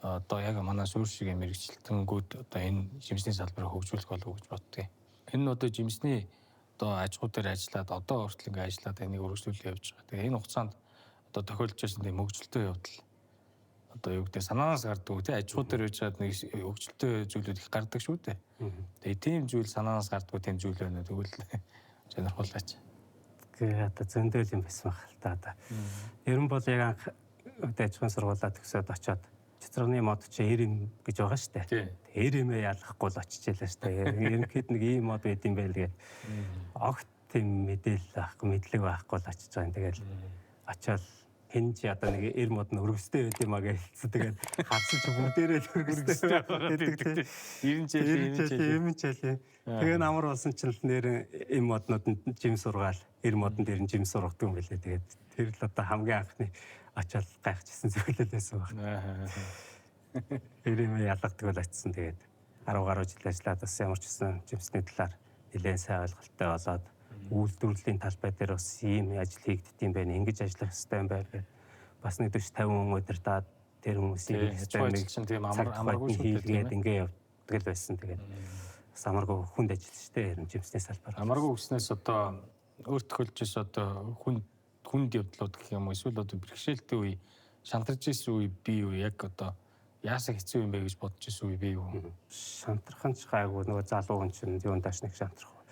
одоо яг манай суурь шиг мэрэгчлэлтэнгүүд одоо энэ жимсний салбарыг хөгжүүлэх болов уу гэж боддгийг. Энэ нь одоо жимсний одоо аж ахуй дээр ажиллаад одоо хүртэл ингээ ажиллаад энийг өргөжлүүлээ явж байгаа. Тэгээ энэ хугацаанд одоо тохиолдож байсан тийм хөгжилтэй явдал одоо юу гэдэг санаанаас гардаг тий аж ахуй дээр байж байгаад нэг хөгжилтэй зүйлүүд их гардаг шүү дээ. Тэгээ тийм зүйл санаанаас гардаг тийм зүйл байна. Тэгвэл сонирхолтой. Тэгээ одоо зөндөл юм байсан байх л та одоо. Ер нь бол яг анх аж ахуйн сургуулаа төгсөөд очиод цэцэрний мод чи 90 гэж байгаа шүү дээ. 90-ээ ялахгүй л очиж ялаа шүү дээ. Ерөнхийд нэг ийм мод байд юм байл гээд огт тийм мэдээлэл байхгүй, мэдлэг байхгүй л очиж байгаа юм. Тэгэл очиод хэн чи одоо нэг 90 мод нь өргөстэй байд юм а гэж хэлсэн. Тэгээд харсан чи бүгдээрээ л өргөстэй байдаг тийм. 90 жил. Тэгээ намар болсон чинь л нэр ийм моднууд нь жим сургаал, 90 модон дээр нь жим сургадаг юм билээ. Тэгээд тэр л одоо хамгийн анхны очиод гайхчихсан зүйлэл байсан байна. Ирэмээ ялгадаг бол очисон. Тэгээд 10 гаруй жил ажиллаад бас ямар ч гэсэн жимсний талаар нэлээд сайн ойлголттой болоод үйлдвэрлэлийн талбай дээр бас ийм ажил хийгддэг юм байна. Ингэж ажиллах хэрэгтэй юм байна гэх. Бас нэг 40 50 хүн удирдаад тэр хүмүүсийн системийг тийм амаргүй шүү дээ. Ингээ явдаг л байсан. Тэгээд бас амаргүй хүнд ажил шүү дээ. Ер нь жимсний салбар. Амаргүй гэснээс одоо өөр тохиолдож одоо хүнд явдлууд гэх юм уу эсвэл одоо бэрхшээлтэй үе, шантарч ирсэн үе би юу яг одоо яасаа хэцүү юм бэ гэж бодож ирсэн үе би юу? Шантрах нь ч гайгүй нөгөө залуу хүн чинь юун дааш нэг шантрах.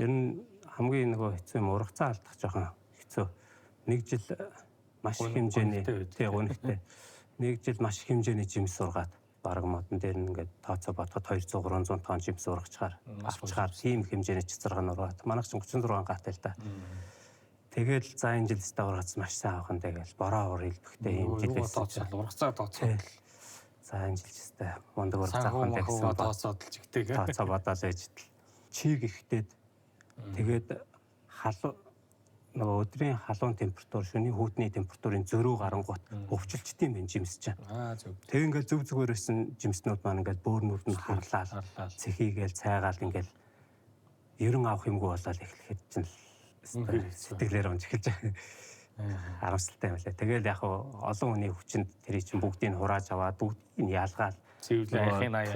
Ер нь хамгийн нөгөө хэцүү юм ургацаа алдах жоохон хэцүү. Нэг жил маш их хэмжээний тий гунигтай. Нэг жил маш их хэмжээний жимс сургаад бараг модон дээр нь ингээд тооцоо бодоход 200 300 тонн жимс ургачаар авчгаар тийм хэмжээний цэцэрэг нь ургаад. Манайх чинь 36 гаатай л да. Тэгэл за энэ жил өстө ургац маш сайн авах нь тэгэл бороо уур илбэхтэй юм жил байсан. Ургацаа тооцоод. За энэ жил ч өстө мундаг ургац авах нь гэсэн тооцоод л чигтэй. Тооцоо бодоол байж тал. Чиг ихтэйд тэгээд халуун нөгөө өдрийн халуун температур, шөнийн хүүтний температурын зөрүү гарангуут өвчлөлттэй юм байна жимс чинь. Аа зөв. Тэг ингээл зөв зүгээр байсан жимснүүд маань ингээл бөөрнүүд нь харлаал, цэхийгээл цайгаал ингээл ерөн авах юмгүй болоод эхлэхэд чинь сэтгэлээр унж эхэлж байгаа. Харамсалтай юм лээ. Тэгэл яг олон хүний хүчинд тэрий чинь бүгдийг хурааж аваад бүгдийг нь ялгаал цэвэрлээ ахын аяа.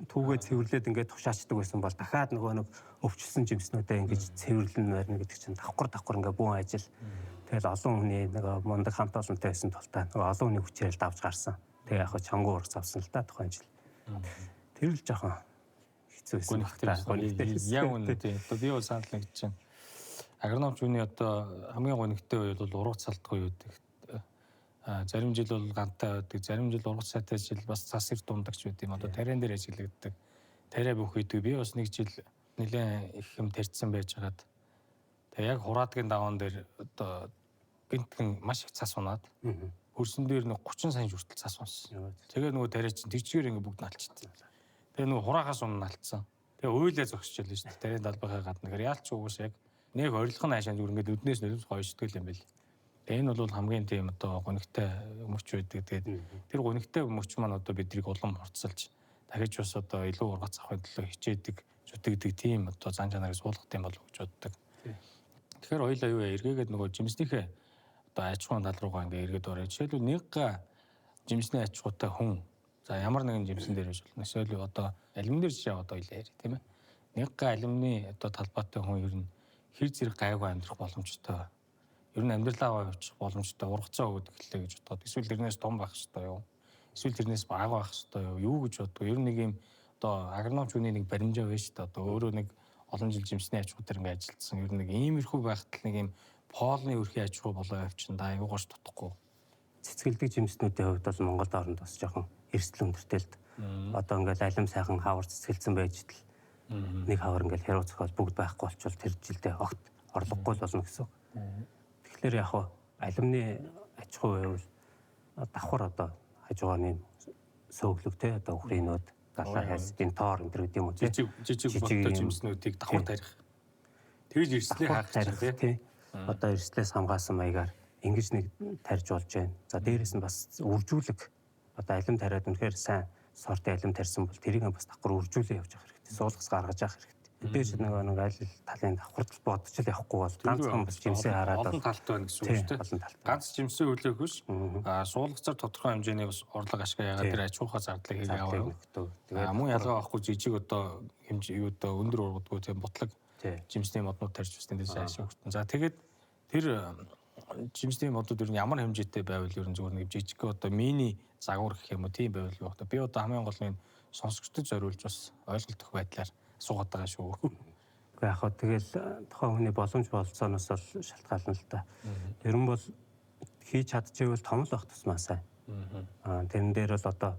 Түүгээ цэвэрлээд ингээд тушаачдаг байсан бол дахиад нөгөө нэг өвчлсөн жимснүүдээ ингэж цэвэрлэн морно гэдэг чинь давхар ингээд бүүн ажил. Тэгэл олон хүний нөгөө мундаг хамт олонтой байсан тултаа нөгөө олон хүний хүчээр л давж гарсан. Тэгээ яг чонгоо ургац авсан л та тухайн жил. Тэр л жоохон хэцүү байсан. Гонигтай. Яг үнэ тийм. Одоо би бол санал нэг чинь агрономч хүний одоо хамгийн гонигтай үе бол ургац салдах үе гэдэг. Зарим жил бол гантай байдаг, зарим жил ургац сайтай жил бас цас ир дундагч байд юм. Одоо тариан дээр ажиглагддаг. Тариа бүх хийдэг. Би бас нэг жил нэлээд их юм тарьсан байж хагаад тэгээ яг хураадгийн даваан дээр одоо гинтгэн маш их цас унаад хөрсөн дээр нэг 30 сая хүртэл цас унсан. Тэгээ нөгөө тариа чинь тэр чигээр ингээ бүгд налчихдээ. Тэгээ нөгөө хураахаас өмнө налцсан. Тэгээ уйлаа зогсчихлээ шүү дээ. Тариан далбахаа гадна. Тэгэхээр яалч угаас яг нэг орилох нь хаашаа зүгээр ингээд өднөөс нөлөөс гоёшдаг юм байл. Тэгээ энэ бол хамгийн тийм одоо гонигтай мөч байдаг. Тэгээд тэр гонигтай мөч маань одоо биднийг улам хурцлж дахиж бас одоо илүү ургац авахын төлөө хичээдэг, зүтгэдэг тийм одоо зан чанарыг суулгах юм болов гэж боддог. Тэгэхээр хоёлаа юу вэ? Эргээгээд нөгөө жимснийхээ одоо аж ахуйн тал руугаа ингээ эргээд орё. Жишээлбэл нэг га жимсний аж ахуйтай хүн за ямар нэгэн жимсэн дээр биш болно. Эсвэл одоо алимн дээр жишээ аваад ойлаа яри тийм ээ. Нэг га алимны одоо талбайтай хүн ер нь хэр зэрэг гайгүй амьдрах боломжтой. Ер нь амьдралаа аваа явуучих боломжтой, ургацаа өгöd эхэллээ гэж бодоход эсвэл тэрнээс том байх хэрэгтэй юу? Эсвэл тэрнээс бага байх хэрэгтэй юу? Юу гэж боддог? Ер нь нэг юм одоо агрономч хүний нэг баримжаа байна шүү дээ. Одоо өөрөө нэг олон жил жимсний аж ахуй дээр ингээ ажилласан. Ер нь нэг иймэрхүү байхад л нэг юм поолны өрхийн аж ахуй болоо явчихна да. Аюугаарч тутахгүй. Цэцгэлдэг жимснүүдийн хувьд бол Монгол оронд бас жоохон эрсдэл өндөртэй л. Одоо ингээл алим сайхан хавар цэцгэлсэн байж тал нэг хавар ингээл хяруу цохол бүгд байхгүй болчвол тэр жилдээ огт орлогогүй л болно гэсэн. Тэгэхээр яг алимны аж ахуй байвал давхар одоо хажуугаар нь сөөглөг те одоо үхрийнүүд галаа хайс энэ тоор энэ гэдэг юм уу те жижиг бодтой жимснүүдийг давхар тарих. Тэгж эрсдлийг хаах чинь те. Одоо эрсдлээс хамгаалсан маягаар ингэж нэг тарьж болж байна. За дээрэс нь бас үржүүлэг одоо алим тариад үнэхээр сайн сортын алим тарьсан бол тэрийг бас давхар үржүүлээ явж явах хэрэгтэй. Суулгас гаргаж явах хэрэгтэй. Мэдээж нэг аль талын давхардал бодож л явахгүй бол ганцхан бас жимсээ хараад олон талтай байна гэсэн үг шүү дээ. Ганц жимсээ хүлээх биш. Суулгацаар тодорхой хэмжээний бас орлого ашиг яагаад тэр аж ахуйхаа зардлыг хийгээ яваа. Тэгээд мөн ялгаа авахгүй жижиг одоо хэмжээ юу одоо өндөр ургадгүй тийм бутлаг жимсний моднууд тарьж бас тэндээс ашиг хүртэн. За тэгээд тэр жимсний модууд ер нь ямар хэмжээтэй байвал ер нь зүгээр нэг жижиг одоо мини загвар гэх юм уу тийм байвал юу вэ? Би одоо хамгийн гол нь сонсогчдод зориулж бас ойлголт өгөх байдлаар суугаад байгаа шүү. Гэхдээ яг хөө тэгэл тухайн хүний боломж бололцооноос л шалтгаална л та. Ер нь бол хийж чадчихвэл том л байх тусмаа сайн. Тэрэн дээр бол одоо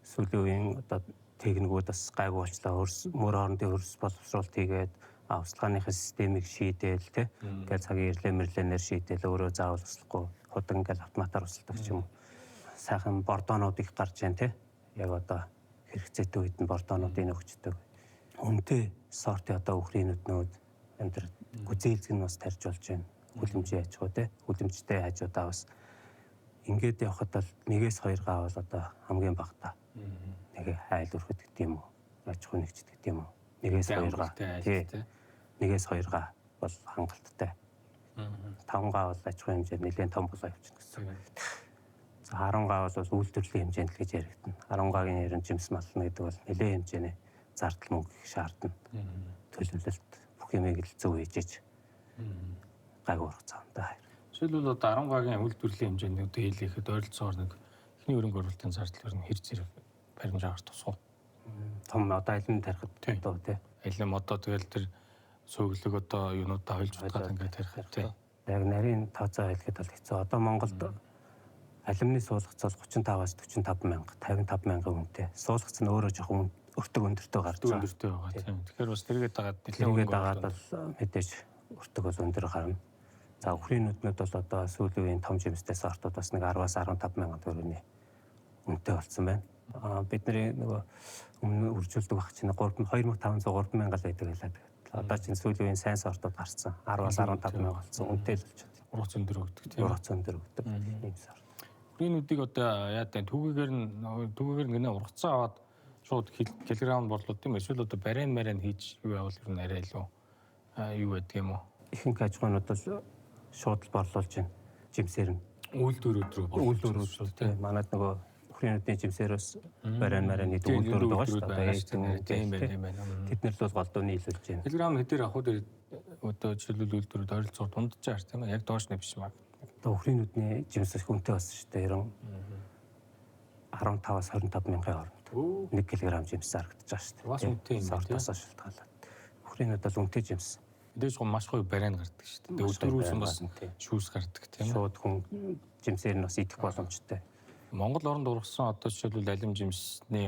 сүүлийн үеийн одоо техникүүд бас гайгүй болчлаа. Мөр хоорондын хөрс боловсруулалт хийгээд авсалгааныхаа системийг шийдээл тэ. Ингээл цагийн ирлээ мэрлэнээр шийдээл өөрөө заавал услахгүй худаг ингээл автоматар усалдаг ч юм уу. Сайхан бордоонууд их гарч जैन тэ. Яг одоо хэрэгцээтэй үед нь бордоонуудыг өгчдөг. Үнэтэй сортын одоо үхрийн нүднүүд энэ гүзээлзэг нь бас тарьж болж байна. Хүлэмжийн аж ахуй тэ. Хүлэмжтэй хажуудаа бас ингээд явхад бол 1-2 гаа бол одоо хамгийн багадаа. Нэг айл өрхөд гэдэг юм уу? Аж ахуй нэгчдэг гэдэг юм уу? 1-2 гаа. Тий. 1-2 гаа бол хангалттай. 5 гаа бол аж ахуйн хэмжээ нэлээд том болоо явчихна гэсэн. За 10 гаа бол үйлдвэрлэлийн хэмжээнд л гэж яригдана. 10 гагийн ер нь жимс мална гэдэг бол нэлээд хэмжээний зардал мөнгө их шаардна. Төлөвлөлт бүх юмыг л зөв хийж гайгүй ургацсан да. Жишээлбэл одоо 10 гагийн үйлдвэрлэлийн хэмжээнд одоо хийлгэхэд ойролцоогоор нэг эхний хөрөнгө оруулалтын зардал ер нь хэр зэрэг баримжаагаар тусах уу? Том одоо алим тарихад одоо тий. Алим одоо тэгэл тэр сөөглөг одоо юунуудаа хойлж утгаад ингээд тарих тий. Яг нарийн тооцоо хэлэхэд бол хэцүү. Одоо Монголд алимны суулгац бол 35-аас 45 мянга, 55 мянган үнэтэй. Суулгац нь өөрөө жоохон өртөг өндөртэй гарч байгаа. Өндөртэй байгаа тийм. Тэгэхээр бас тэргээд дагаад нэлээд дагаад бол мэдээж өртөг бол өндөр гарна. За үхрийн нүднүүд бол одоо сүүлийн үеийн том жимстэй сортууд бас нэг 10-аас 15 мянган төгрөгийн үнэтэй болсон байна. Бидний нөгөө өмнө үржүүлдэг баг чинь 2500 3000 л байдаг байлаа. Одоо чинь сүүлийн үеийн сайн сортууд гарцсан. 10-аас 15 мянга болсон. Үнэтэй л болчиход. Ургац өндөр өгдөг тийм. Ургац өндөр өгдөг ийм сорт. Үхрийн нүдийг одоо яа гэдэг түүгээр нь гинэ ургацаа аваад шууд килограмм борлууд юм эсвэл одоо барин марин хийж юу явал ер нь арай илүү юу байдаг юм уу? Ихэнх аж ахуйнууд бол шууд л борлуулж байна. жимсээр нь үйлдвэрүүд рүү үйлдвэрүүд рүү тийм. Манад нөгөө үхрийн нүдний жимсээрээс барайн марайн нийт үйлдвэрүүд байгаа шүү дээ. Тийм байна, тийм байна. Тэд нар л бол голдуу нийлүүлж байна. Килограмм хэдээр авах дээр одоо жишээлбэл үйлдвэрүүд ойролцоогоор дунджаар тийм ээ. Яг доош нь биш маа. Одоо үхрийн нүдний жимс их үнэтэй болсон шүү дээ. 15-аас 25 мянган хооронд 1 кг жимс зарагдаж байгаа шүү дээ. Бас үнэтэй юм байна. Сортоос шалтгаалаад. Үхрийн нүд бол үнэтэй жимс. Мэдээж гоо маш гоё барайн гардаг шүү дээ. Өдөрүүсэн бас шүүс гардаг тийм ээ. Шууд хүн жимсээр нь бас идэх боломжтой. Монгол оронд ургасан одоо жишээлбэл алим жимсний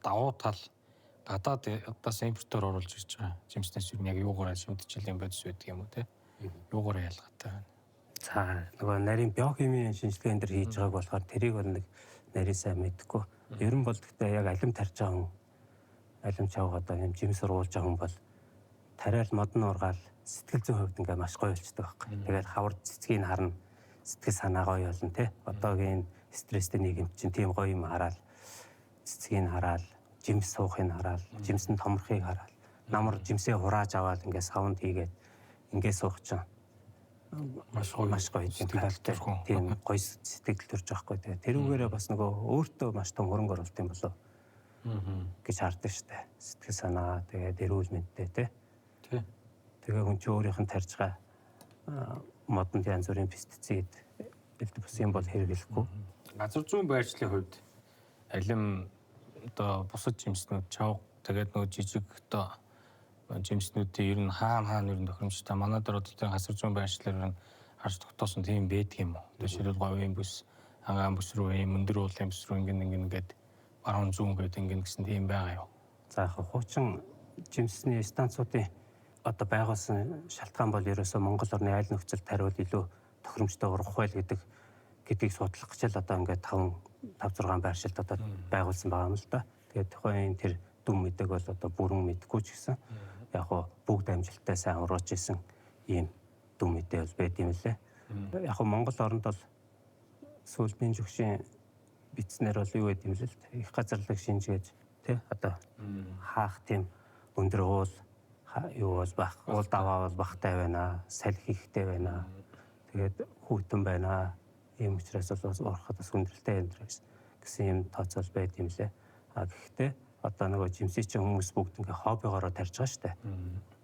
давуу тал гадаадаас импортоор оруулж ирж байгаа жимснээс юу яг юугаараа шимтжил юм бодис байдаг юм уу те? Юугаараа ялгаатай байна? За нөгөө нарийн биохимийн шинжилгээнд дэр хийж байгааг болохоор тэрийг бол нэг нарийн сайн мэдэхгүй. Ер нь бол гэхдээ яг алим тарж байгаа хүн, алим чавга одоо юм жимс уруулж байгаа хүн бол тариал модон ургаал сэтгэл зүйн хувьд ингээ маш гоё болчдөг байхгүй. Тэгээд хавар цэцгийг харна, сэтгэл санаа гоё болно те. Одоогийн стресстэй нийгэм чинь тийм гоё юм хараал, цэцгийг хараал, жимс суухыг хараал, жимсэн томрохыг хараал, намар жимсээ хурааж аваад ингээ савнд хийгээд ингээ суух чинь маш гоё маш гоё тийм кайфтай тийм гоё сэтгэл төрж байгаа хгүй. Тэгээ тэрүүгээрээ бас нөгөө өөртөө маш том хөрөнгө оруулалт юм болоо гэж хардаг штэ. Сэтгэл санаа тэгээд эрүүл мэндтэй те. Тий. Тэгээ хүн чинь өөрийнх нь тарж байгаа модонд янз бүрийн пестицид бэлт бус юм бол хэрэглэхгүй. Газар зүүн байршлын хувьд алим одоо бусад жимснүүд чавга тэгээд нөгөө жижиг одоо жимснүүдийн ер нь хаана ер нь тохиромжтой. Манай дээр одоо тийм газар зүүн байршлаар ер нь харж тогтоосон тийм байдаг юм уу? Жишээлбэл говийн бүс, агаан бүс рүү, ийм өндөр уулын бүс рүү ингэн ингэн гээд баруун зүүн гээд ингэн гэсэн тийм байгаа юу? За яг хуучин жимсний станцуудын одоо байгуулсан шалтгаан бол ерөөсөө Монгол орны айл нөхцөл тариул илүү тохиромжтой ургах байл гэдгийг судлах гэж л одоо ингээд 5 6 байршилд одоо байгуулсан байгаа юм л да. Тэгээд тухайн тэр дүн мэдэг бол одоо бүрэн мэдэхгүй ч гэсэн яг хуу бүгд амжилттай сайн урууж исэн ийм дүн мэдээ бол байд юм лээ. Яг хуу Монгол оронд бол сүүлдийн жөгшийн бичснээр бол юу байд юм лээ л их газарлаг шинжээж тий одоо хаах тийм өндөр уул юу бол бах уул даваа бол бахтай байна, салхи ихтэй байна. Тэгээд хүйтэн байна. Ийм учраас бол урахад бас хүндрэлтэй энэ гэсэн юм тооцоол байд юм лээ. А гэхдээ одоо нөгөө жимсий чинь хүмүүс бүгд ингээ хоббигоороо тарж байгаа шүү дээ.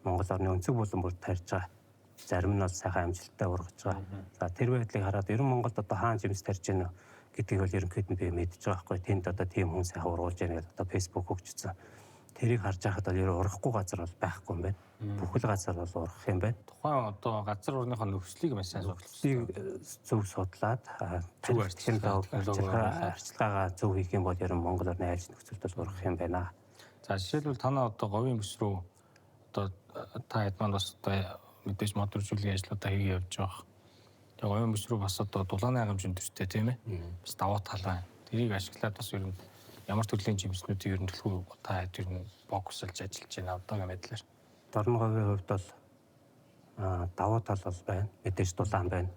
Монгол орны өнцөг булан бүр тарж байгаа. Зарим нь бол сайхан амжилттай ургаж байгаа. За тэр байдлыг хараад ер нь Монголд одоо хаана жимс тарж гэнэ гэдгийг бол ерөнхийд нь би мэдж байгаа байхгүй. Тэнд одоо тийм хүн сайхан ургуулж яана гэдэг одоо Facebook хөгжсөн. Тэрийг харж байхад бол ер нь урахгүй газар бол байхгүй юм байна. Бүхэл газар бол ургах юм байна. Тухайн одоо газар орныхоо нөхцөлийг маш сайн судлах. Зөв судлаад арчилгаагаа зөв хийх юм бол ер нь Монгол орны айлч нөхцөлд бол ургах юм байна. За жишээлбэл танаа одоо говийн бүс рүү одоо та хэд маань бас одоо мэдээж мод үржүүлгийн ажлуудаа хийгээ явж байгаа. Тэгээ говийн бүс рүү бас одоо дулааны хангамж өндөртэй тийм ээ. Бас давуу тал байна. Тэрийг ашиглаад бас ер нь ямар төрлийн жимснүүдийг ер нь төлхөө та хэд ер нь фокуслж ажиллаж байна одоогийн байдлаар. Дорн говийн хувьд бол давуу тал бол байна. Мэдээж дулаан байна.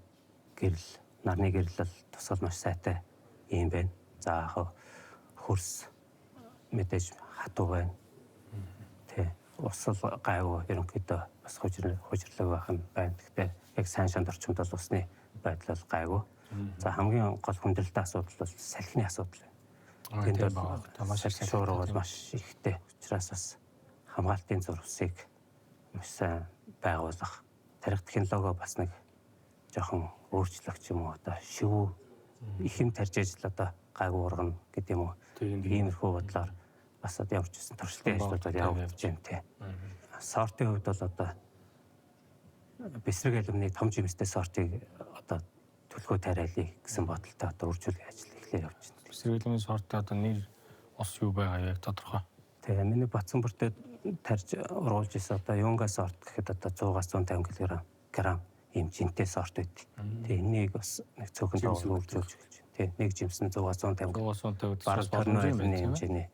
Гэрэл, нарны гэрлэл тусгал маш сайтай юм байна. За яг хөрс мэдээж хатуу байна. Тэ усал гайгүй ерөнхийдөө бас хужирлаг байх нь байна. Гэхдээ яг сайн шанд орчимд бол усны байдал бол гайгүй. За хамгийн гол хүндрэлтэй асуудал бол салхины асуудал байна. Тэнд бол маш шуурга бол маш ихтэй. Учираас бас хамгаалтын зурвасыг маш сайн байгуулах, тарих технологи бас нэг жоохон өөрчлөх ч юм уу одоо шивүү их юм тарж ижил одоо гайгүй ургана гэдэг юм уу. Иймэрхүү бодлоор бас одоо ямар ч гэсэн туршилтын ажлууд бол явагдаж байна те. Сортын хувьд бол одоо бэсрэг алюминий том жимстэй сортыг одоо төлхөө тариалъя гэсэн бодолтой одоо үржүүлэх ажил эхлэе явж байна. Бэсрэг алюминий сортын одоо нэр ус юу байгаа яг тодорхой. Тэгээ миний батсан бүртээ тарж уруулж исэн одоо юнга сорт гэхэд одоо 100-аас 150 кг ийм жинтэй сорт байдаг. Тэгээ энийг бас нэг цөөхөн тоогоор үржүүлж эхэлж байна. Тэ нэг жимс нь 100-аас 150 100-аас 150 бараг боломжийн хэмжээний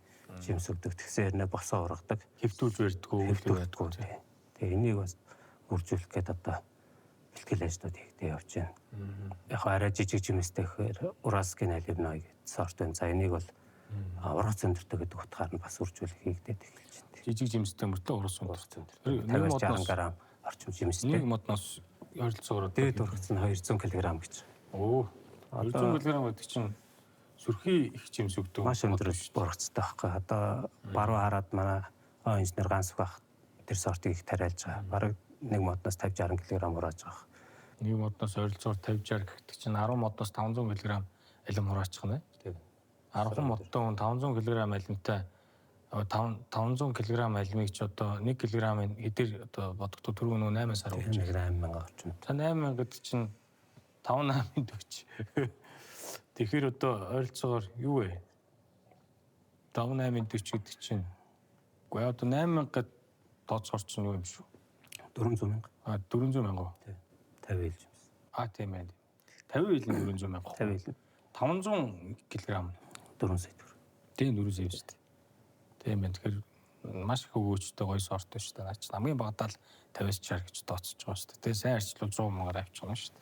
жимс өгдөг. Тэгсээр нэ босоо ургадаг. Хэвтүүлж барьдггүй, хэвтүүлдэггүй. Тэгээ энийг бас үржүүлэх гээд одоо бэлтгэл ажлууд хийгдээ явж байна. Яг арай жижиг жимстэй гэхээр Уралскийн алюминий гэдэг сорт байна. За энийг бол ургац өндөртэй гэдэг утгаар нь бас үржүүлэх хийгдээд эхэлж байна. Жижиг жимстэй мөртлөө ургац өндөртэй. 50-60 грамм орчим жимстэй. Нэг модноос Ойролцоогоор дээд ургац нь 200 кг гэж. Өө. 200 кг гэдэг чинь сүрхий их жимс өгдөг. Маш өндөр ургацтай байхгүй. Одоо баруун хараад манай инженер Гансүх ах тэр сортыг их тариалж байгаа. Бараг нэг модноос 50 60 кг хурааж байгаа. Нэг модноос ойролцоогоор 50 60 гэдэг чинь 10 модноос 500 кг алим хураачих нэ. Тийм. 10 модтой хүн 500 кг алимтай 500 кг алимыг ч одоо 1 кг-ын хэдээр одоо бодогдох түрүү нөө 8 сар өгч 8000 орчим. За 8000 гэдэг чинь 5 8-ын 40. Тэгэхээр одоо ойролцоогоор юу вэ? 5 8-ын 40 гэдэг чинь үгүй одоо 8000 гэд тооцоогоор чинь юу юм шүү? 400 мянга. А 400 мянга уу? Тийм. 50 ил юмс. А тийм ээ. 50 илийн 400 мянга. 50 ил. 500 кг. 4 сая төгрөг. Тийм 4 сая шүү дээ. Тийм ээ. Тэгэхээр маш их өгөөжтэй гоё сорт шүү дээ. Наач хамгийн багадаа л 50-аас 60 гэж тооцож байгаа шүү дээ. Тэгээ сайн арчлал 100 мянгаар авчих юм шүү дээ.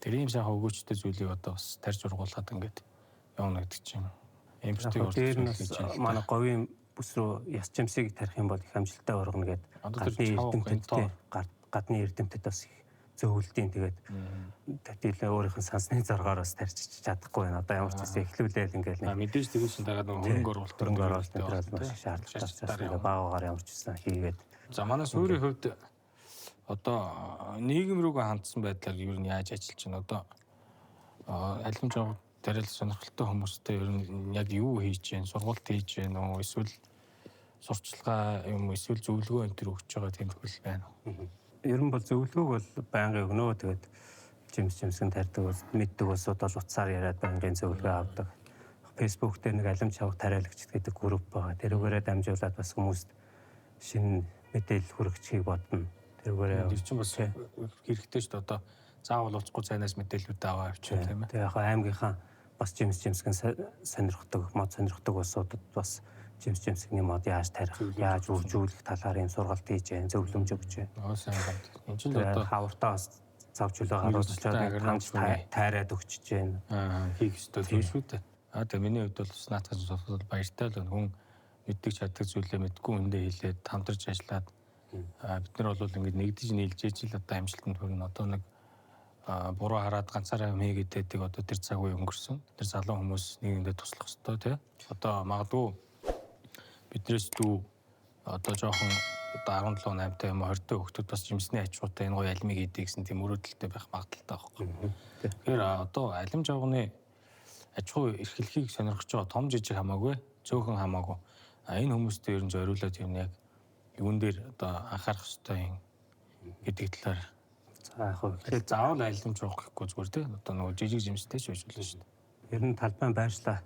Тэр ийм сайхан өгөөжтэй зүйлийг одоо бас тарьж ургуулад ингээд явна гэдэг чинь. Импортыг дээр нь манай говийн бүс рүү яс жимсийг тарих юм бол их амжилттай ургана гэдэг гадны эрдэмтэд гадны эрдэмтэд бас их зөвлөдийн. Тэгээд тэгэл өөрийнх нь сансны зоргоор бас тарьж чадахгүй байна. Одоо ямар ч гэсэн эхлүүлээл ингээл нэг мэдээж тэгсэн чинь дагаад нөгөө хөрөнгө оруулалт маш их шаардлагатай учраас ингээ багаагаар ямар ч гэсэн хийгээд. За манай суурийн хувьд одоо нийгэм рүүгээ хандсан байдлаар ер нь яаж ажиллаж байна? Одоо алим жавга тариал сонирхолтой хүмүүстэй ер нь яг юу хийж байна? Сургалт хийж байна уу? Эсвэл сурчлагаа юм эсвэл зөвлөгөө энэ төр өгч байгаа тийм тохиолдол байна уу? Ер нь бол зөвлөгөөг бол байнгын өгнө. Тэгээд жимс жимсэн тарьдаг бол мэддэг улсууд бол утсаар яриад байнгын зөвлөгөө авдаг. Facebook дээр нэг алим чавга тариалагчд гэдэг групп байгаа. Тэрүүгээрээ дамжуулаад бас хүмүүст шинэ мэдээлэл хүргэчихийг бодно. Тэрүүгээрээ тэр чинь бас хэрэгтэй шүү дээ. Одоо заавал уулзахгүй цайнаас мэдээллүүд аваа авчих тийм ээ. Тэгээ яг аймгийнхаа бас жимс жимсгэн сонирхдаг, мод сонирхдаг улсуудад бас жимс жимсгний мод яаж тарих, яаж үржүүлэх талаар юм сургалт хийж байна, зөвлөмж өгч байна. Сайн байна. Энд чинь одоо хавартаа бас зав чөлөө гаргаж хамж тайраад өгчөж байна. Хийх ёстой зүйл шүү дээ. Тэгээ миний хувьд бол бас наадах сонсоход баяртай л байна. Хүн мэддэг чаддаг зүйлээ мэдгүй хүндээ хэлээд хамтарч ажиллаад бид нар бол ингээд нэгдэж нийлж ижил одоо амжилтанд хүрнэ. Одоо нэг буруу хараад ганцаараа юм хийгээд байдаг одоо тэр цаг үе өнгөрсөн. Тэр залуу хүмүүс нэгэндээ туслах ёстой тий. Одоо магадгүй биднээс дүү одоо жоохон одоо 17 8-тай юм 20-тай хүүхдүүд бас жимсний аж ахуйтай энэ гоё алимыг хийдэг гэсэн тийм мөрөөдөлтэй байх магадлалтай байхгүй. Тэгэхээр одоо алим жавганы аж ахуй эрхлэхийг сонирхож байгаа том жижиг хамаагүй, цөөхөн хамаагүй. А энэ хүмүүстэй ер нь зориулаад юм яг юун дээр одоо анхаарах ёстой юм гэдэг талаар. За яг хөө тэгэхээр заавал алим жавга гэхгүй зүгээр тий. Одоо нөгөө жижиг жимстэй ч байж болно шүү дээ. Ер нь талбайн байршлаа